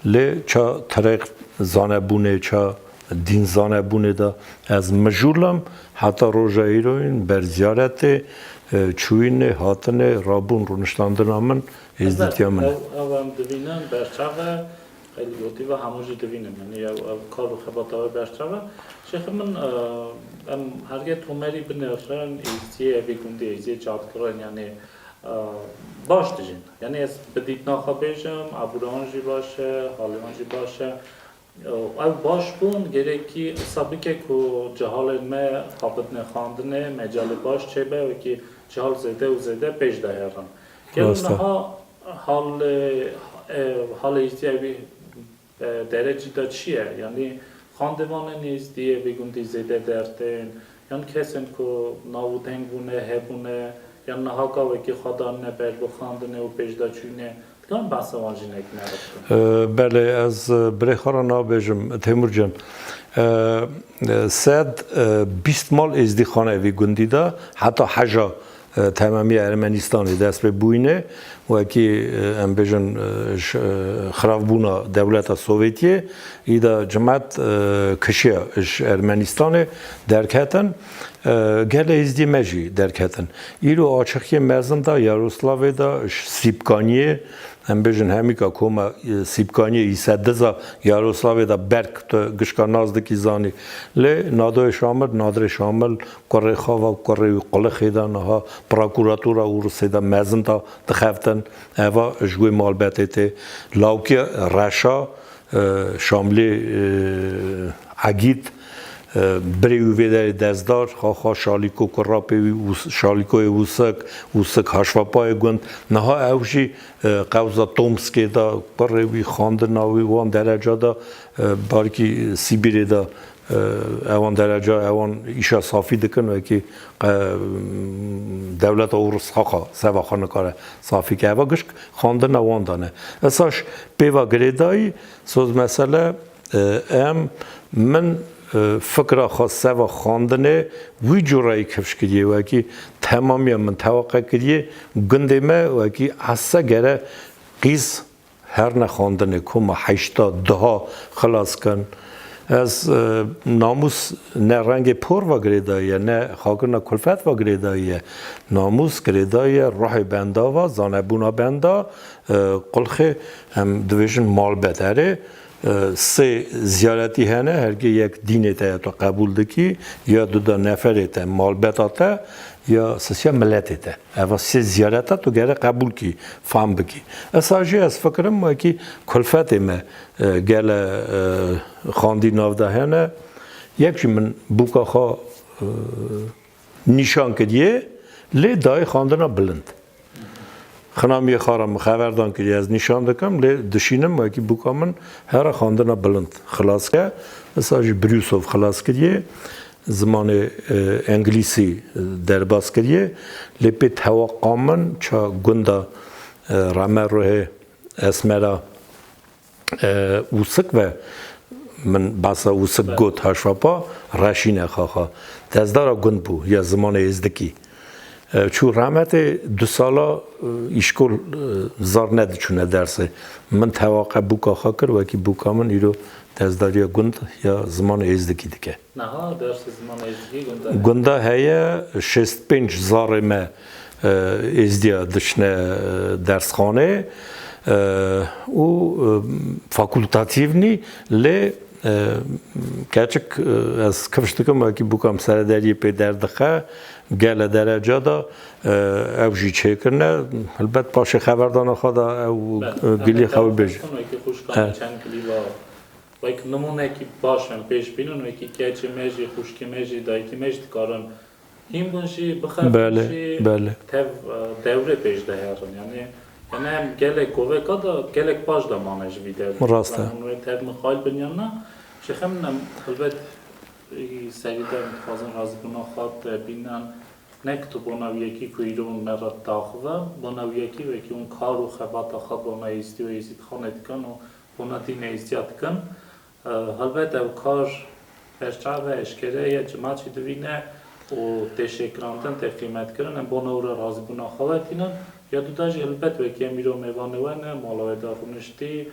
lê ça tirêq zanebûnê, ça dîn zanebûnê de ez mijûl im, heta roja îroyîn ber ziyaretê, e, çûyînê, hatinê, rabûn rûniştandina min, êzdîtiya min e. Ew, ew em divînin berçav e, xeylî gotî ve hemû jî divînin. Yanî ew, ew kar û xebata we berçav e. Şêxê min, e, em hergê Tomerî binêrin, êzdiyê evê gundê, êzdiyê Çadkiran, yanî, e, baş dijîn. Yanî ez bi dîtina xwe bêjim, abûra wan jî baş e, halê wan jî baş e. Ew baş bûn, gerekî wisa bike ku cehalên me xwe bidine xandinê, mecalê baş çêbe, wekî cehal zêde û zêde pêş de herin. Gelo niha hal, e, halê îhtiyayê wî, e, derecî de çi ye? Yanî xandê wan ên êzdiyê vê gundî zêde dertên, yan kesên ku nav û deng bûne, hebûne, yan niha gavekî xwe danine ber bi xandinê û pêşdaçûyînê, Kan behsa wan jî nek nere bikin. E, belê, ez, e, birê xwe re nabêjim, Têmurcan. E, e, sed, e, bîst mal êzdîxane vî gundî de, heta heja, e, temamiya Ermenistanê dest pê bûyînê, wekî, e, em bêjin, e, ji, e, xiravbûna dewleta Sovyetiyê, îda cimet, e, kişiya ji Ermenistanê derketin, e, gelê êzdî me jî derketin. Îro açiqiyê mezin de Yaroslavê de ji Sîpkaniyê, em bêjin hemîka koma, e, Sîpkaniyê îsediza Yaroslavê de berk tu gişka nas dikî zanî. Lê Nadoyê Şamil, Nadirê Şamil, kurê xava, kurê wî qulixê de niha prokuratura Ûrusê de mezin de dixeftin. Eva ji wê malbetê tê. Lawkê Reşa, e, Şamlê, e, Egîd, e, birê wî vê derê Dezdar, xaxa Şalîko, kurapê wî Ûs-, Şalîkoyê Ûsik, Ûsik Haşvapayê gund. Niha ew jî, e, qewza Tomskê de, kurê wî xandina wî wan dereca de, e, barkî Sîbîrê de, e, ewan dereca, ewan îşa safî dikin, wekî, e, dewleta Ûrus xaxa seva xwe nikare safî ke. Eva gişk xandina wan de ne. Esa ji pêva girêdayî, soz mesele, e, em, min, e, fikra xwe seva xandinê wî cûreyî kifş kiriye, wekî temamiya min teweqe kiriye, gundê me wekî ese gere qîz herne xandinê, koma heşta duha xilas kin. Ez, e, namûs ne rengê por ve girêdayî ye, ne xakirina kulfet ve girêdayî ye. Namûs girêdayî ye, ruhê benda ve, zanebûna benda, e, qulxê, em dibêjin malbet. Erê, e, sê ziyaretî hene, hergê yek dînê te ye tu qebûl dikî, ya duda neferê te, malbeta te, ya sisiya miletê te. Eva sê ziyareta tu gere qebûl kî, fam bikî. Esa jî ez fikirim wekî kulfetê me, e, gele, e, xandî nav de hene. Yek jî min bûka xwe, e, nîşan kiriye, lê dayê xandina bilind. Xinamiyê xwe re min xeberdan kiriye, ez nîşan dikim, lê dişînim wekî bûka min here xandina bilind xilas ke. Esa jî Brusov xilas kiriye. Zimanê e, îngilîsî derbas kiriye, lê pê tewaqa min ça gunda e, Reme Ruhê Esmera e, Ûsik ve, min behsa Ûsik got, haşvapa Reşîne Xaxa. Dezdara gund bû ya zimanê êzdikî. E, çû rehmetê du sala e, îşkol e, zar nediçûne dersê. Min tewaqe bûka xwe kir, wekî bûka min îro dezdariya gund ya zimanê êzdikî dike. Niha dersê zimanê êzdikî gunda heye? Gunda heye, şêst pênc zarê me e, êzdiya diçine e, dersxanê e, û e, fakultatîv nî, lê e, keçik e, ez kifş dikim, wekî bûka min seredariyê pê derdixe, gele dereca de e, ew jî çêkirine. Helbet paşê xeberdana xwe de ew Be, e, gilî xew bêje. Wekî xwişka min çend klîba Wek nimûnekî baş em pêş bînin, wekî keçê me jî, xwişkê me jî, dayikê me jî dikarin hîn bin jî, bixebin Belê, jî, belê. tev, e, dewrê pêş de herin. Yanî, yanî em gelek goveka de, gelek paş de mane ji vî dewrê. Rast e. Em wê tev mixal bin yan na, ji xem em helbet, ê, serî de em dixwazin razîbûna xwe te bînin, ne ku tu bona wî yekî ku îro hûn me re daxive, bona wî yekî wekî hûn kar û xebata xwe bona êzdî û êzdîdxanê dikin û bona dînê êzdiya dikin. E, helbet ev kar berçav e, eşkere ye, cima jî divîne û tê şêkirantin, tê qîmetkirin, em bona wî re razîbûna xwe ve tînin. Ya duda jî helbet wekî em îro mêvanê we ne, mala we de rûniştî,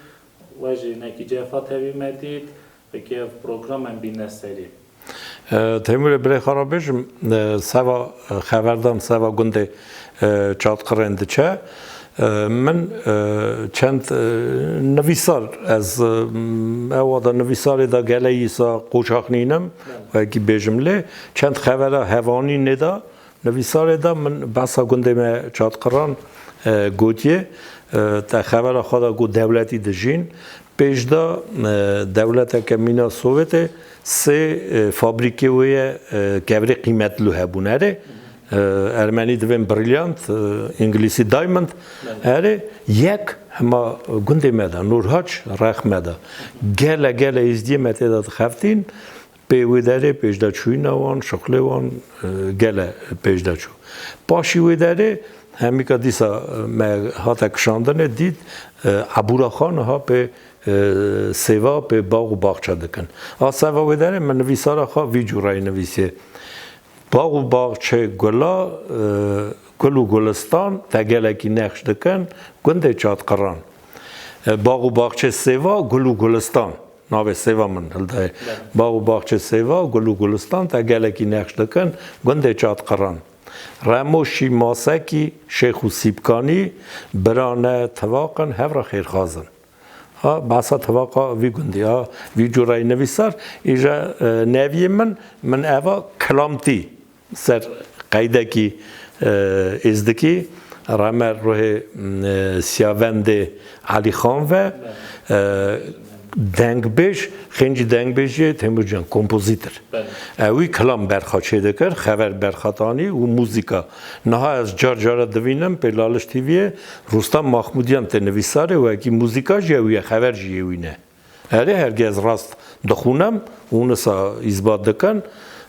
we jî hinekî cefa tevî me dît, wekî ev program em bîne serî. E, Temûrê birê xwe re bêjim, e, seva, e, xeverdan, seva gundê, e, Çatqirên diçe. E, min, e, çend, e, nivîsar, ez, e, ewa de nivîsarê de geleyî sa qoçax nînim, wekî bêjim lê, çend xevera hevanînê de, nivîsarê de min behsa gundê me Çatqiran, e, gotiye, e, te xevera xwe de got dewletî dijîn, Pêş de, e, dewleteke mîna Sovyetê sê, e, fabrîkê wê ye, e, kevirê qîmetli hebûn. Erê, e, ermenî divên brilyant, e, îngilîsî diamond. Erê, yek hema gundê me de, Nûrhaç, rex me de. Gele, gele êzdiyê me tê de dixeftîn. Pê wê derê pêşdeçûyîna wan, şixulê wan, e, gele pêşdeçû. Paşî wê derê hemîka dîsa, e, me hate kişandinê dît, e, Ebûra Xan niha pê, e, sêva, pê bax û baxçe dikin. A seva wê derê min nivîsara xwe vî cûreyî nivîsiye. Bax û baxçe gula, e, gul û gulistan te gelekî nexş dikin, gundê Çatqiran. E, bax û baxçe sêva, gul û gulistan. Navê sêva min hildaye. Bax û baxçe sêva, gul û gulistan te gelekî nexş dikin, gundê Çatqiran. Remoşî, Masekî, Şêx û Sîpkanî, bira ne tivaq in, hev re xêrxwaz in. Ha, behsa tivaqa vî gundî, ha, vî cûreyî nivîsar, îja, e, neviyê min, min eva Kilamtî. Ser qeydekî, e, êzdikî, rehme ruhê, e, siyavendê Elî Xan ve, e, dengbêj, xêncî dengbêjiyê Temurcan, kompozîtor. Belê. Ewî kilam berxa çêdikir, xever berxa tanî û muzîka. Niha ez car cara divînim pê Laliş T V'yê Rustam Mahmudiyan tê nivîsarê, wekî muzîka jî ewî ye, xever jî yê wî ne. Erê, hergez rast dixûnem û nisa îzbat dikin,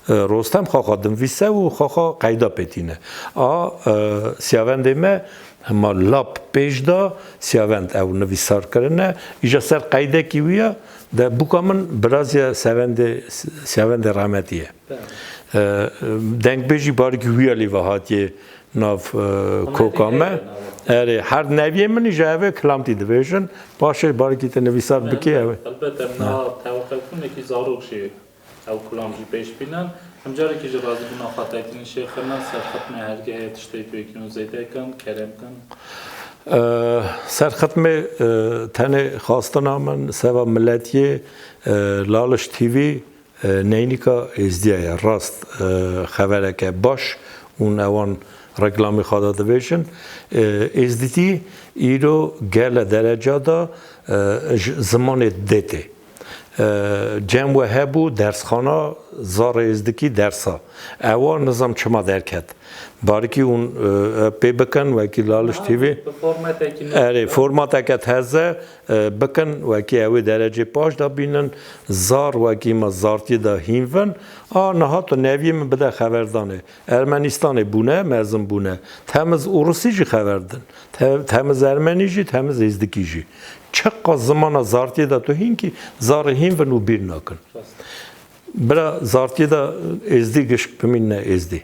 e, Rostem xaxa dinvîse û xaxa qeyda pêtîne. A, e, siyavendê me hema lap pêş da, siyavend ew nivîsar kirine, îja ser qeydekî wî ya, de bûka min birazya siyavendê, siyavendê rahmetî ye. E, dengbêjî barikî wî ya lî ve hatiye nav, e, koka me. Erê, her neviyê min îja evê Kilamtî dibêjin. Paşê barikî te nivîsar bikê ew ê. Helbet, em niha tewaxekunekî zarok jî ew kilam jî pêş bînin. Em carekî ji razîbûna xwe têtînin şêxirina serxitmê hergehê tiştê pêkî hûn zêde kin, kerem kin. E, serxitmê, e, tenê xwastina min, seva miletiyê, e, Laliş T V, E, neynîka êzdiya ye, rast, e, xevereke baş, hûn ewan reklamê xwe de dibêjin. E, êzdîtî îro gele dereca de, e, ji zimanê dê tê. E, cem we hebû, dersxana, zarê êzdikî dersa. Ewa nizam çima derket. Barikî hûn, e, pê bikin, wekî Laliş T V. Bi formatekî nû. Erê, formateke teze, e, bikin, wekî ew ê derecê paş de bînin. Zar wekî me zartiyê de hîn vin. A niha tu neviyê min bide xeverdanê. Ermenistanê bûne, mezin bûne. Temiz Urusî jî xever din. Te-, temiz Ermenî jî, temiz Êzdikî jî. Çiqas zimana zartiyê de tu hîn kî, zarê hîn vin û bîr nakin. Bira zartiyê de Êzdî gişk bimînine Êzdî.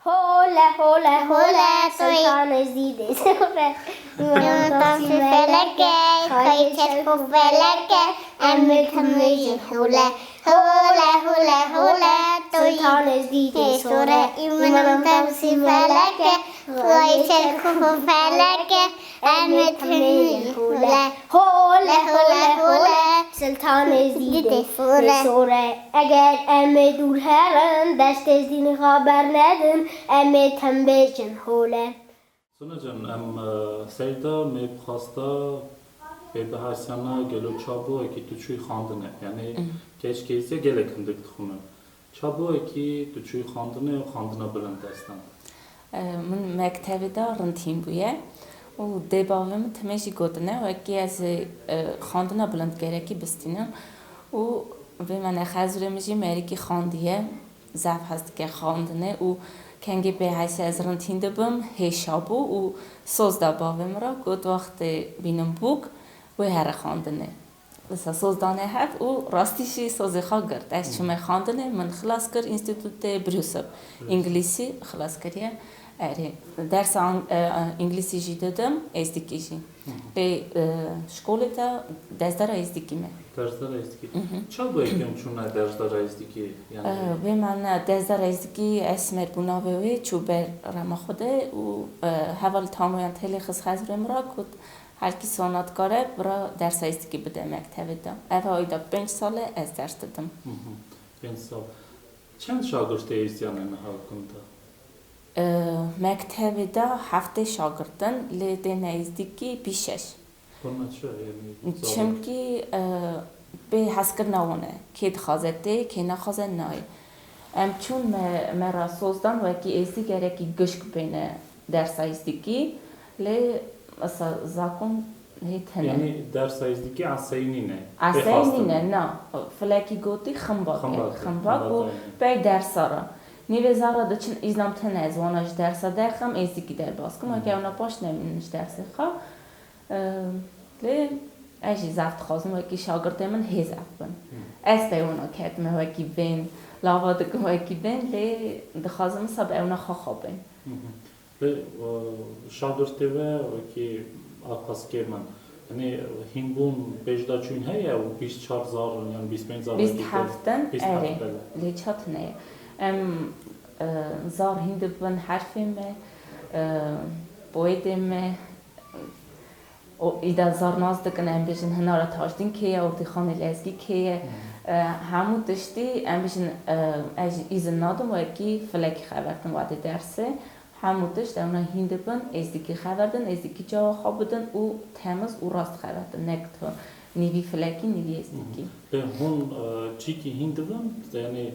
Hole, hole, hole, Sultan Êzdî dê sore. Yontan fi feleke, xayê çerx û feleke, em ê hemî jin hole. Hole, hole, hole, Sultan Êzdî dê sore. Yontan fi feleke, xayê çerx û feleke, em ê hemî jin hole. Hole, hole, hole, Sultan Êzdî dê sore. Eger em ê dûr herin, deşt Êzdî niha bernedin, em ê tim bêjin hole. Suna can, em, e, seyda me bixwasta pê bihersiyana gelo çabû wekî tu çûyî xandine. Yanî keç kêsiye gelek hindik dixwînin. Çabû wekî tu çûyî xandine û xandina bilind destan? E, min mektevê de rind hîn bûye û dê bavê min timê jî gotine, wekî ez ê, e, xandina bilind gerekî bistînim û vê mene xezûrê min jî merîkî xandiye, zaf hez dike xandinê û kengê pê heyse ez rind hîn dibim, hêşa bû û soz da bavê min re, got, wextê bînim bûk, wê here xandinê. Wisa soz dane hev û rastî jî sozê xwe girt. Ez çûme xandinê, min xilas kir Înstîtûtê Brûsel. Brûsel. Îngilîsî xilas kiriye. Erê, dersa ang-, e, e, îngilîsî jî didim, êzdîkî jî. Hı hı. Lê, e, şkolê de dersdara êzdîkî me. Dersdara êzdîkî. Hı hı. Ça bûye ku em çûne dersdara êzdîkî? Yanî E, vê mane dersdara êzdîkî Esmer bû navê wê, çû ber rema xwe de û, e, heval tamoyan têlê xist xezûrê min re, got, Helkî sona dikare bira dersa êzdîkî bide mektevê de. Ev ayda pênc sal e ez ders didim. Hı hı. Pênc sal. Çend şagirtê êzdiyan e niha gund de? E, mektevê de heftê şagirt in, lê têne êzdîkî bîst şeş. Hûn çi, yanî, zarok? Çimkî, e, bê hezkirina wan e. Kê dixwaze tê, kê naxwaze nayê. Em çûn me, me ra soz dan wekî êzdî gerekî gişk bêne dersa êzdîkî, lê mesela zakon hê tune. Yanî dersa êzdîkî eseyî nîne? Eseyî nîne, na. Filekî gotî ximbak e. Ximbak e. Ximbak û pey dersa ra. Nîvê zara diçin îzlam tune ez wana ji dersa derxim, êzdîkî derbas kim. Wekî ewna paş nemînin ji dersê xwe. Eee, lê ez jî zaf dixwazim wekî şagirtê min hê zaf bin. Hı. Ez peywana ketime wekî bên, lava dikim wekî bên, lê dixwazim wisa bi ewna xwe xwe bên. Hı hı. Lê, e, şagirtê we wekî akaskê min, yanî hînbûn pêş de çûn heye û bîst çar zar in yan bîst pênc zar wekî te? Bîst heft in, bîst heft, erê, belê. Lê çat neye. Em, e, zar hîn dibin herfê me, e, poetê me, O, îda zar nas dikin, em bêjin hinara Tajdîn kê ye, Ordîxanê Lezgî kê ye. Hmm. E, hemû tiştî, em bêjin, e, ez jî îzin nadim, wekî filekî xevertin wadê dersê. Hemû tişt ewna hîn dibin, êzdîkî xevertin, êzdîkî cawa xwe bidin û temiz û rast xevertin. Nek tu nîvî filekî, nîvî êzdîkî. Hmm. Lê hûn, e, çîkî hîn dibin, yanî,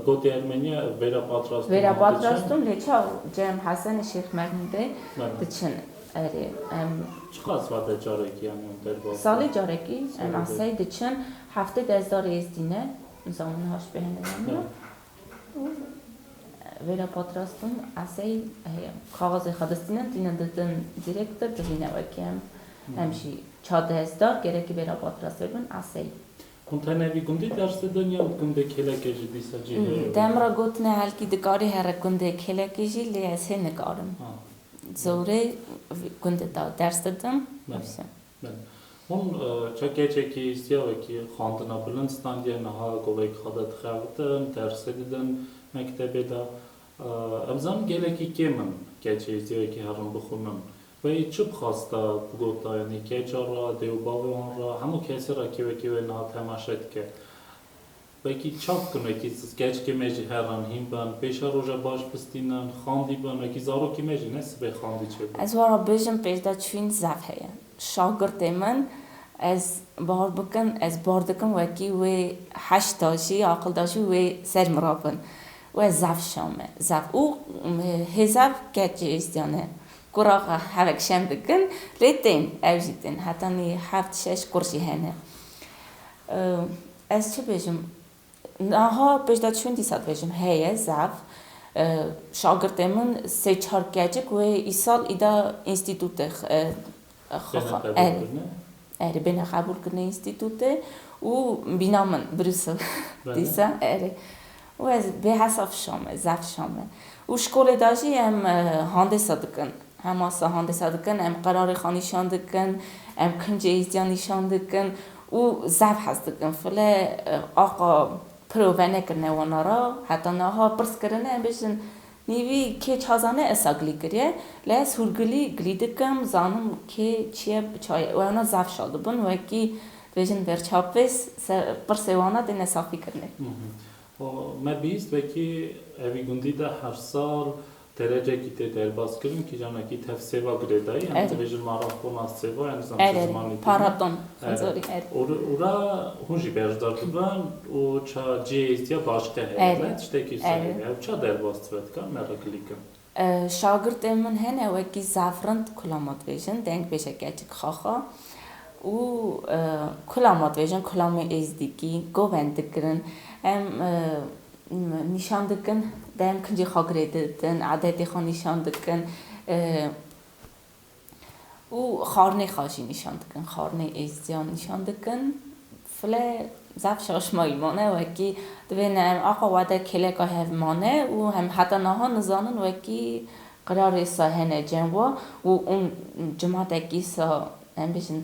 Gotê Ermeniya Vera Patrastûn. Vera Patrastûn, lê çaw Cem Hesenê Şêx Mehmûdê diçin. Erê, em. Çiqas vate carekî, yanî em derbas? Salê carekî, em esey diçin, heftê dezdar êzdî ne, zamin haş bihene yanî. Vera Patrastûn esey heye, kaxizê xwe distînin, tînin didin direktor, dibîne wekî em. Em jî ça dezdar, gerekî Vera Patrastê bin esey. Hûn tenê vî gundî ders didin yan gundê kêlekê jî dîsa cî heye? Dem re gotine helkî dikarî here gundê kêlekê jî, lê ez hê nikarim. Ha. Zorê gundê da ders didim. Belê. Wisa. Belê. Hûn, e, çe keçekî îstiya wekî xwendina bilind standiye, niha govek xwe de dixebitin, dersê didin mektebê de. E, em zanin gelekî kêm in keçê îstiya wekî herin bixwînin. Wê çi bixwasta bigota, yanî keça re, dê û bavê wan re, hemû kesê re kê wekî wê niha temaşe dike. Wekî çav bikin, wekî keçkê me jî heran hîn bin, pêşa roja baş bistînin, xandî bin, wekî zarokê me jî ne sibê xandî çêbin. Ez wara bêjim, pêşda çûyîn zaf heye. Şagirtê min, ez bawer bikin, ez bar dikim, wekî wê heşta jî, aqilda jî wê ser min re bin. We zaf şam e, zaf. Û, m, hêzav keçê êzdiyan e. Kura xwe hevek şem dikin, lê tên, ew jî tên. Hetanî heft şeş kur jî hene. E, ez çi bêjim? Niha pêşdaçûn dîsa dibêjim, heye, zaf. E, şagirtê min sê çar keçik wê îsal îda înstîtûtê, e, xwe Bêne xwe, qebûl erê. kirine? Erê, bêne qebûl kirine înstîtûtê û bîna min Brûsel Bele. dîsa, erê. Û ez bêhesab şam e, zaf şam e. Û şkolê de jî em, e, handêsa dikin. Hema sa handêsa dikin, em qerarê xwe nîşan dikin, em kincê êzdiya nîşan dikin û zaf hez dikin. File, e, aqa piro venekirine wana ra, heta niha pirs kirine, em bêjin, nîvî kê çi zane esa gilî kiriye, lê ez hûrgilî gilî dikim, zanim kê çi ye, bi çaye. Wana zaf şa dibin, wekî dibêjin berçavpês, se-, pirsê wana têne safî kirinê. Mhm. O, me bihîst wekî evî gundî de her sal derecekî tê derbas kirin, kîjanekî tev sêva girêdayî, em Erê. dibêjin marathona sêva, em nizam çi Erê, zimanî tîne. paraton, Erê. zorî, erê. Û, û ra hûn jî berxdar dibin û ça cihê êzdiya başqe heye, Erê. ne? Tiştekî wisa Erê. heye. Ew ça derbas dibe dikan, me re gilî kin. E, şagirtên min hene wekî zaf rind kulama dibêjin, dengbêje keçik xaxa û, e, kulama dibêjin, kulamê êzdîkî, govend dikirin. Em, e, m-, nîşan dikin, dem kincê xwe girê didin, adetê xwe nîşan dikin, e, û xarnê xwe jî nîşan dikin, xarnê êzdiyan nîşan dikin. File zaf şaşmayî mane, wekî divê ne em aqa wade kêleka hev mane û hem heta niha nizanin wekî qirarê sa hene cem wa û ûn cimatekî sa, em bêjin,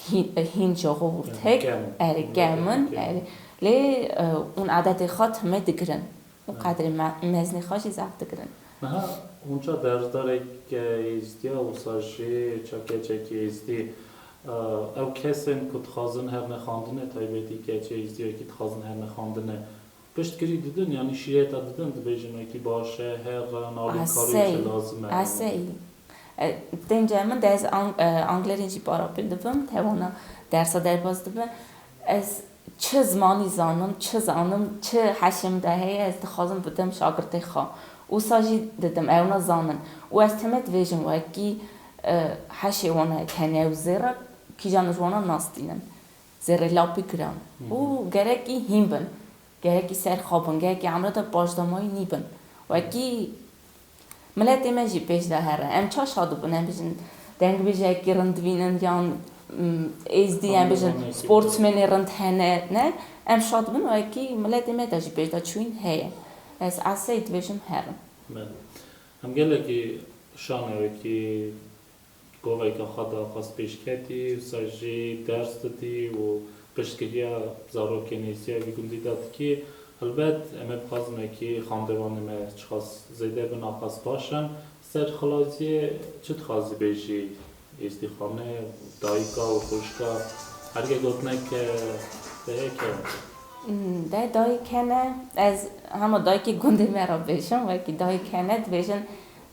hîn, hîn ji xwe hurt hek, Kem. erê, Kem. kem in, Kem. erê. Lê, e, ûn adetê xwe timê digirin. Û Hı. qedrê me-, mezinê xwe jî zaf digirin. Niha hûn ça dersdarek, e, êzdiya wisa jî ça keçekî êzdî, e, ew kesên ku dixwazin herne xandine, taybetî keçê êzdiyekî dixwazin herne xandine, piştgirî didin, yanî şîreta didin, dibêjin wekî baş e, herin, alîkarî Asey, lazim e. asey. E, tênce min de ez ang-, e, anglerên jî para pêl dibim, tewana dersa derbas dibim. Ez çi zimanî zanim, çi zanim, çi heşê min de heye, ez dixwazim bidim şagirtê xwe. Wisa jî didim, ew ne zanin. Û ez teme dibêjim wekî, e, heşê wana tenê û zêre, kîjan ji wana nas tînin. Zêrê lapî giran. Hı hı. Û gerekî hîn bin. Gerekî ser xwe bin. Gerekî emre de paşdamayî nîbin. Wekî Miletê me jî pêş de here. Em ça şa dibin, em bijin dengbêjekî rind bînin yan, mm, êzdî, em bijin Anladım, sportsmenê rind hene, ne? Em şa dibin, wekî miletê me de jî pêş de çûyîn heye. Ez esey dibêjim herin. Belê. Em gelekî şanê wekî goveka xwe daxwaz pêşketî, wisa jî ders didî û piştgiriya zarokên êzdiya vî gundî de dikî. Helbet em ê bixwazin wekî xandevanê me çiqas zêde bin, aqas baş in. Ser xilaziyê çi dixwazî bêjî? Êzdîxane, dayika û xwişka, herge gotinek, e, te heye ke? Hmm, de dayik hene, ez hema dayikê gundê me re bêjim, wekî dayik hene, dibêjin,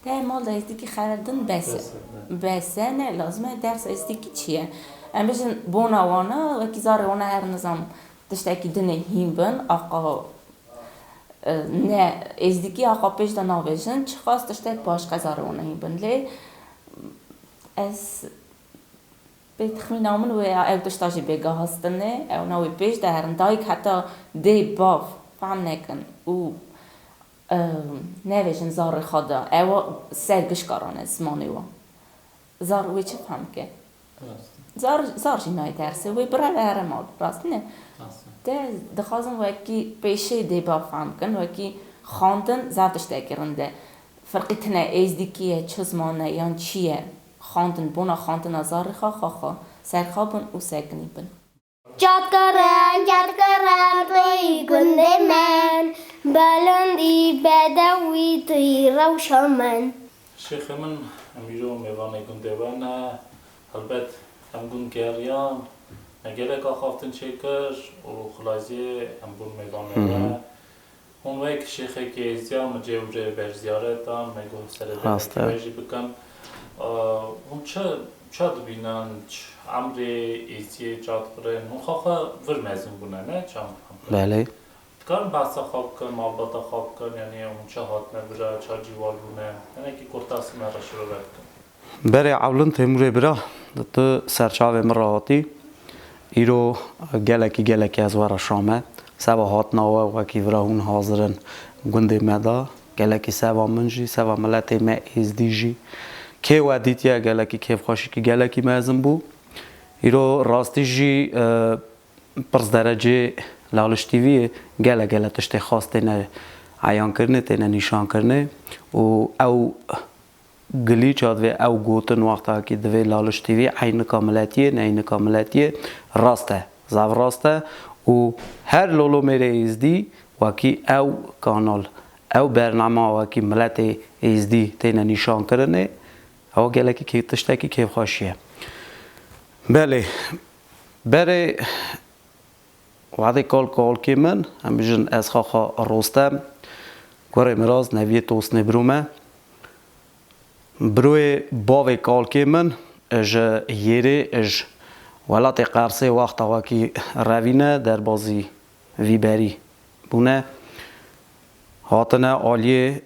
te mal de êzdîkî xeredin bes e. Bes e, ne. Bes e, ne, lazim e ders êzdîkî çi ye? Em bêjin bona wana, wekî zarê wana her nizam tiştekî dinê hîn bin, aqa, e, ne, êzdîkî aqa pêş de navêjin, çiqas tiştek başqe zarê wana hîn bin. Lê ez Pê texmîna min wê ya, ew tişta jî bêgahastin e, ew na wê pêş de herin. Dayik heta dê bav fehm nekin û, e, nevêjin zarê xwe de, ew ser gişka rane zimanê wan. Zar wê çi fehm ke? Rast. Zar, zar jî nayê dersê, wê bire ve here mal, rast ne? Rast. Te dixwazim wekî pêşê dê bav fehm kin, wekî xandin zaf tiştekî rind e. Firqî tine êzdîkî ye, çi ziman e, yan çi ye? Xandin, bona xandina zarê xwe, xwe, xwe, serxwe bin û sekinî bin. Çatkirin, çatkirin, tu yî gundê min, belindî bedewî, tu yî rewşa min. Şêxê min, em îro mêvanê gundê we ne, helbet em gund geriyan, me gelek axaftin çêkir û xilaziyê em bûn mêvanê Hı hı. we. Hûn wek şêxekî êzdiya min cê û cê ber ziyaret dan, me got Rast e. seredemekî we jî bikim. Aa, hûn çi, ça dibînin, ç-, emrê êzdiyê ça dikirin? Hûn xwe xwe vir mezin bûne, ne? Çawa? Belê. Karin behsa xwe bikin, malbata xwe bikin, yanî hûn ça hatine vira, ça cîwar bûne, hinekî kurtasî me re şirove bikin. Berê ewlin Têmûrê bira, tu serçavê min re hatî. Îro gelekî gelekî ez were Şame. Seba hatina we wekî vira hûn hazir in gundê me de. Gelekî seba min jî, seba miletê me Êzdî jî. Kê we dîtiye gelekî kêfxweşîkî gelekî mezin bû. Îro rastî jî e, pirs derecê Laliş T V'yê gele gele tiştê xas têne eyankirinê, têne nîşankirinê û ew gilî ça divê ew gotin wextakî divê Laliş T V eynika miletiyê, neynika miletiyê rast e, zaf rast e û her lolo mêrê Êzdî wekî ew kanal, ew bernama wekî miletê Êzdî têne nîşankirinê, ew gelekî kê-, tiştekî kêfxweşî ye. Belê, berê Wadê kal kalkê min, em bijin ez xaxa Rostem, kurê Miraz, neviyê Tosnê biro me. Biroyê bavê kalkê min, ji Yêrê, ji welatê Qersê wexta wekî revîne, derbazî vî berî bûne. Hatine aliyê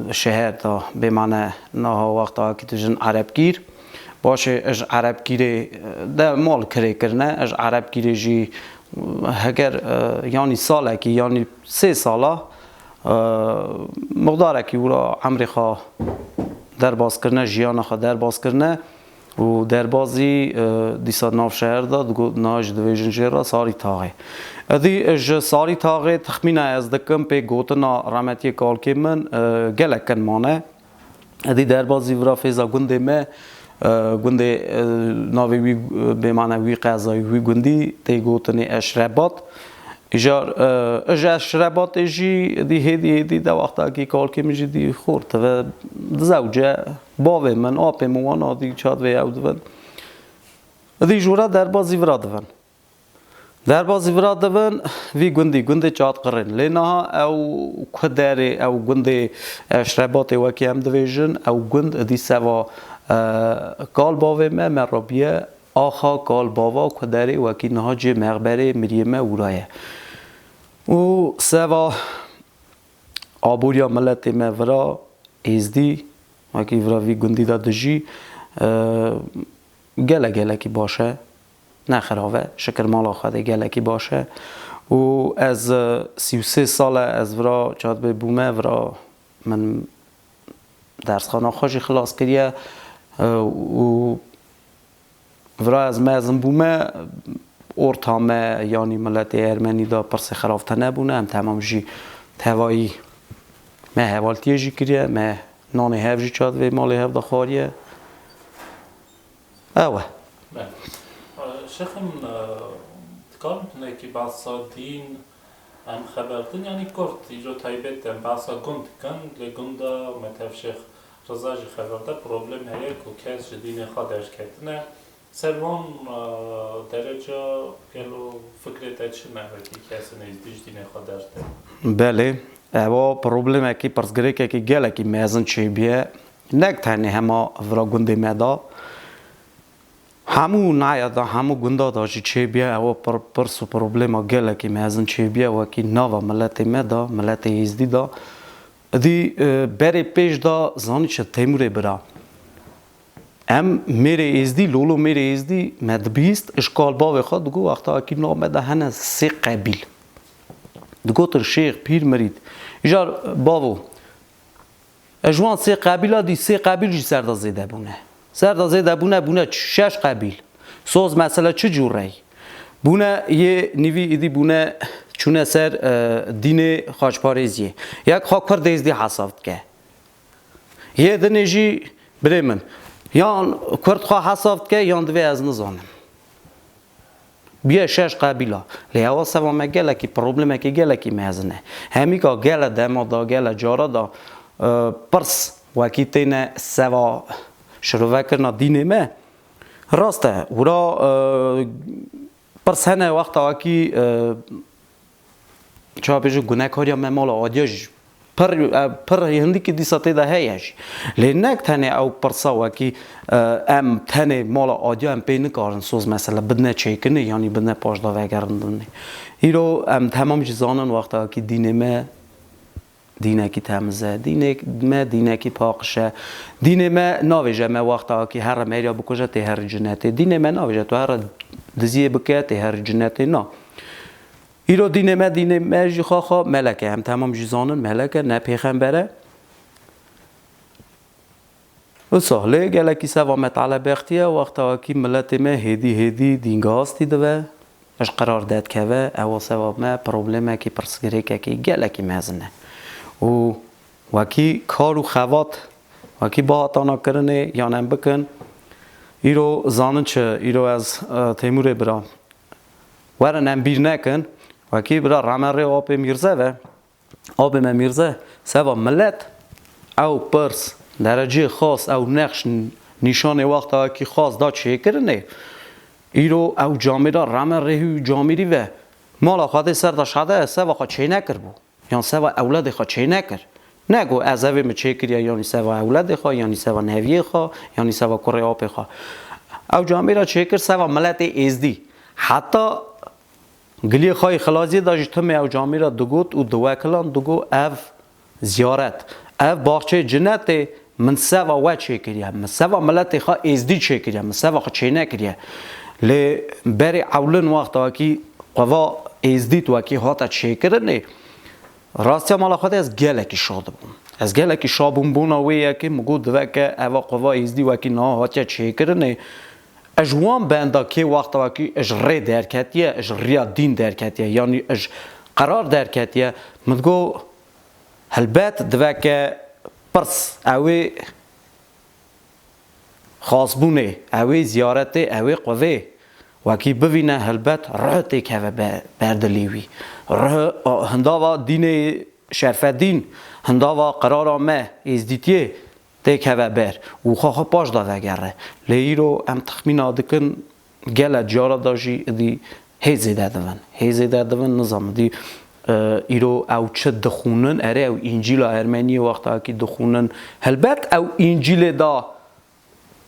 e, şeher de bêmane niha wexta ki tu jin Erebkîr. Başê ji Erebkîrê e, de mal kirê kirine, ji Erebkîrê jî e, heger e, yanî salekî yanî sê sala e, miqdarekî wira emrê xwe derbas kirine, jiyana xwe derbas kirine. Û derbazî e, dîsa nav şeher de digot niha jî divêjin jê re Sarî Taxê. Edî ji Sarî Taxê texmîna ez dikim pê gotina remetiyê kalkê min e, gelek kin mane. Edî derbazî vira fêza gundê me, e, gundê e, navê wî e, bêmane wî qezayî wî gundî tê gotinê Eşrebat. Îcar e, ji Eşrebatê jî dî hêdî hêdî de wextakî kalkê min jî dî xort ve dizewce bavê min, apê min wan a dî çad vê ew divin. Dî jûra derbazî vira divin. Derbazî vira divin vî gundî, gundê Çatqirên. Lê niha ew ku derê, ew gundê Eşrebatê wekî em divêjin, ew gund dî seva e, kal bavê me, me rabiye axa kal bava ku derê wekî niha cê mexberê miriyê me wira ye. Û seva aboriya miletê me vira Êzdî, wekî vira vî gundî de dijî, e, gele gelekî baş e. Ne xirav e. Şikir mala Xwedê gelekî baş e. Û ez e, sî û sê sal e ez vira çadibê bûme, vira min dersxana xwe jî xilas kiriye e, û vira ez mezin bûme, orta me yanî miletê ermenî de pirsê xirav tune bûne, em temam jî tevayî me hevaltiyê jî kiriye, me nanê hev jî çad vê malê hev de xwariye. Ew e. Şêxim, dikarin hinekî behsa dîn em xeber din, yanî kurt, îro taybet em behsa gund dikin, lê gunda me tev Şêx Riza jî xeber de problem heye ku kes ji dînê xwe derketine. Ser wan e, dereca gelo fikrê te çi me wekî kesên Êzdî ji dînê xwe derte? Belê, ewa problemekî, pirsgirêkekî gelekî mezin çêbûye. Nek tenê hema vira gundê me de. Hemû naya de, hemû gunda de jî çêbûye. Ewa pir, pirs û problema gelekî mezin çêbûye wekî nava miletê me de, miletê Êzdî de. Dî e, berê pêş de zanî çi Têmûrê bira. Em mêrê Êzdî, lolo mêrê Êzdî me dibihîst, ji kal bavê xwe digot, wexta wekî nav me de hene sê qebîl. Digotin şêx, pîr, mirîd. Îcar bavo, e, ji wan sê qebîla dî, sê qebîl jî ser de zêde bûne. Ser de zêde bûne, bûne şeş qebîl. Soz mesele çi cûre ye? Bûne yê nîvî îdî bûne çûne ser e, dînê xaçparêziyê. Yek xwe Kurd Êzdî hesab dike. Yê dinê jî birê min, yan Kurd xwe hesab dike, yan divê ez nizanim. Bûye şeş qebîla. Lê ewa seva me gelekî, problemekî gelekî mezin e. Hemîka gele dema da, gele cara da e, pirs wekî têne seva şirovekirina dînê me. Rast e, wira e, pirs hene wexta wekî e, çawa bêjin, gunekariya me mala adiya jî Pir, e, pir hindikî dîsa tê de heye jî. Lê nek tenê ew pirsa wekî, e, em tenê mala adiya em pê nikarin soz mesele bidine çêkirinê, yanî bidine paşdavegerindinê. Îro em temam jî zanin wexta wekî dînê me dînekî temiz e, dînê me dînekî paqij e. Dînê me navêje me wexta wekî here meriya bikuje tê herî cinetê. Dînê me navêje tu here diziyê bike tê herî cinetê na. Îro dînê me, dînê me jî xaxa melek e. Em temam jî zanin melek e, ne pêxember e. Wisa lê gelekî seva me talebextî ye, wexta wekî miletê me hêdî hêdî dîngehastî dibe. Ji qerar derdikeve, ewa seva me problemekî pirsgirêkekî gelekî mezin e. Û wekî kar û xebat, wekî bihatana kirinê, yan em bikin. Îro zanin çi, îro ez, e, Têmûrê bira. Werin em bîr nekin, wekî bira reme rê apê Mîrze ve, apê me Mîrze, seva milet, ew pirs, dereceyê xas, ew nexş, nîşanê wexta wekî xas da çêkirinê. Îro ew camêra reme rêhî û camêrî ve, mala xwe dê ser da şade, seva xwe çênekiribû. Yan seva ewledê xwe çênekir. Nego ez evê min çêkiriye, yanî seva ewledê xwe, yanî seva neviyê xwe, yanî seva kurê apê xwe. Ew camêra çêkir seva miletê êzdî. Heta giliyê xwe yê xilaziyê de jî timê ew camêra digot û diwekilan digot ev ziyaret. Ev baxçeyê cinetê min seva we çêkiriye. Min seva miletê xwe êzdî çêkiriye. Min seva xwe çênekiriye. Lê berê ewlin wexta wekî qeva êzdî wekî hate çêkirinê, rastiya mala xwe de ez gelekî şa dibûm. Ez gelekî şa bûm bona wê yekê min got diveke eva qeva êzdî wekî niha hatiye çêkirinê. Ez ji wan benda kê wexta wekî ez ji rê derketiye, ez ji riya dîn derketiye, yanî ez ji qerar derketiye, min digot helbet diveke pirs ew ê xasbûnê, ew ê ziyaretê, ew ê qevê wekî bivîne helbet rih têkeve be-, ber dilê wî. Rih, a, hindava dînê Şerfedîn, hindava qerara me êzdîtiyê têkeve ber û xwe xwe paş de vegere. Lê îro em texmîna dikin gele cara da jî idî hê zêde divin. Hê zêde divin, nizam idî, e, îro ew çi dixwînin, erê ew Încîla Ermeniyê wexta wekî dixwînin. Helbet ew Încîlê da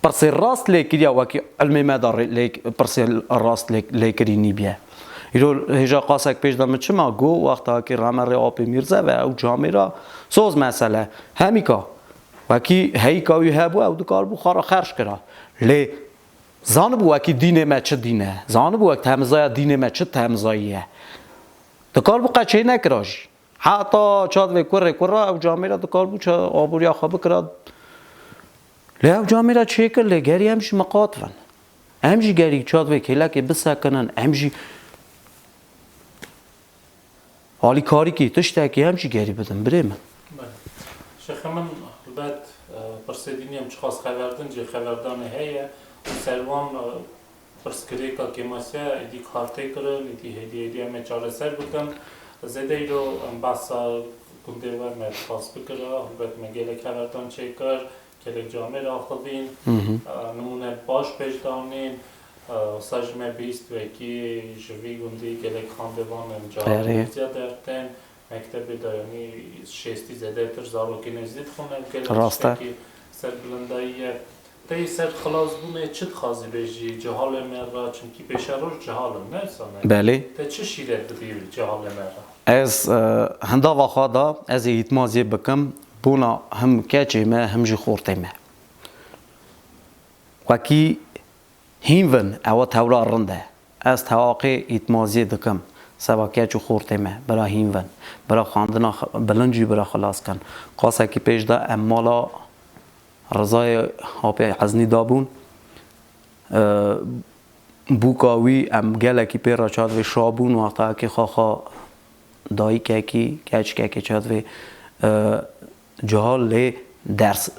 pirsê rast lê kiriya wekî ilmê me da rê-, lê, pirsê rast lê, lê kirî nîbiye. Îro hêja qasek pêş de min çima got, wexta wekî reme rê apê Mîrze ve ew camêra soz mesele. Hemîka wekî heyîka wî hebû ew dikaribû xwe re xerc kira. Lê zanibû wekî dînê me çi dîn e. Zanibû wek temizaya dînê me çi temizayî ye. Dikaribû qe çê nekira jî. Heta çad vê kurê kura ew camêra dikaribû ça-, aboriya xwe bikira. Lê ew camêra çêkir lê gerî em jî miqat bin. Em jî gerî çad vê kêlekê bisekinin. Em jî alîkarîkî, tiştekî em jî gerî bidin, birê min. Belê. Şêxê min, helbet, e, pirsê dînî em çiqas xeber din, cê xeberdanê heye. Ser wan, e, pirsgirêka kêmasiya êdî kar tê kirin, êdî hêdî hêdî em ê çareser bikin. Zêde îro em behsa gundê we me dixwest bikira, helbet me gelek xeberdan çêkir. Gelek camêr axivîn, Hı hı. e, nimûne baş pêş de anîn, e, wisa jî me bihîst wekî ji vî gundî gelek xandevan em Erê. Cihatiya derdên, mektebê de yanî şêstî zêdetir zarokên êzdî dixwin, ev gelek Rast e. Tiştekî serbilindayî ye. Te yê ser xilasbûnê çi dixwazî bêjî cihalê me re, çimkî pêşeroj cihal in, ne wisa ne? Belê. Te çi şîret didî cihalê me re? Ez, e, hindava xwe da, ez ê îtmaziyê bikim, bona him keçê me, him jî xortê me. Wekî hîn vin, ewa tewra rind e. Ez tewaqê îtmaziyê dikim, seba keç û xortê me, bira hîn vin, bira xwendina x-, bilind jî bira xilas kin. Qasekî pêş de em mala Rizayê apê Eznî dabûn. E, bûka wî em gelekî pê re çad vê şa bûn, wexta kê xwe xwe dayikekî, keçikekê çad vê, e, cihal lê ders,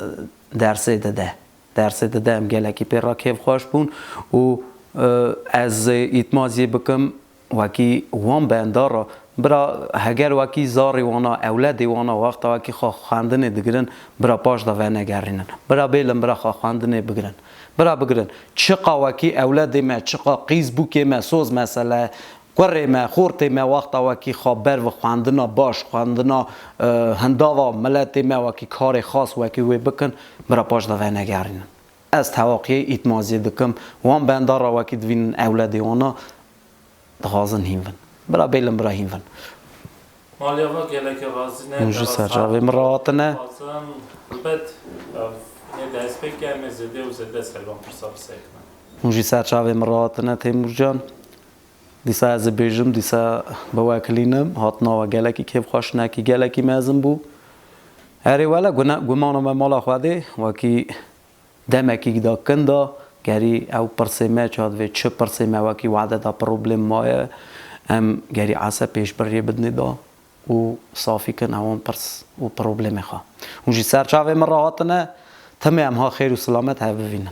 dersê dide. Dersê dide em gelekî pê re kêfxweş bûn û, e, ez îtmaziyê bikim, wekî wan benda re, bira heger wekî zarê wana, ewledê wana wexta wekî xwe xwendinê digirin, bira paş de venegerînin. Bira bêlin, bira xwe xwendinê bigirin. Bira bigirin. Çiqa wekî ewledê me, çiqa qîz bûkê me, soz mesele, Kurê me, xortê me wexta wekî xwe ber bi xwendina baş, xwendina, e, hindava miletê me wekî karê xas wekî wê bikin, bira paş de venegerînin. Ez tewaqiyê îtmaziyê dikim, wan bendara wekî divînin ewledê wana dixwazin hîn bin. Bira bêlin, bira hîn bin. Maliya va gelekî razî ne. Hûn jî ser çavê min re hatine. Elbet, ev, nê destpêk em ê zêde û zêde ser van pirsa bisekine. Hûn jî ser çavê min re hatine, Têmûrcan. Dîsa ez ê bêjim, dîsa biwekilînim, hatina we gelekî kêfxweş, hinekî gelekî mezin bû. Erê wele, guna-, gumana me mala Xwedê, wekî demekî da kin da, gerî ew pirsê me çi divê, çi pirsê me wekî wade da problem maye, em gerî ese pêşbiriyê bidinê da û safî kin ewan pirs û problemê xwe. Hûn jî ser çavê min re hatine, timê em ha xêr û silamet hev bivînin.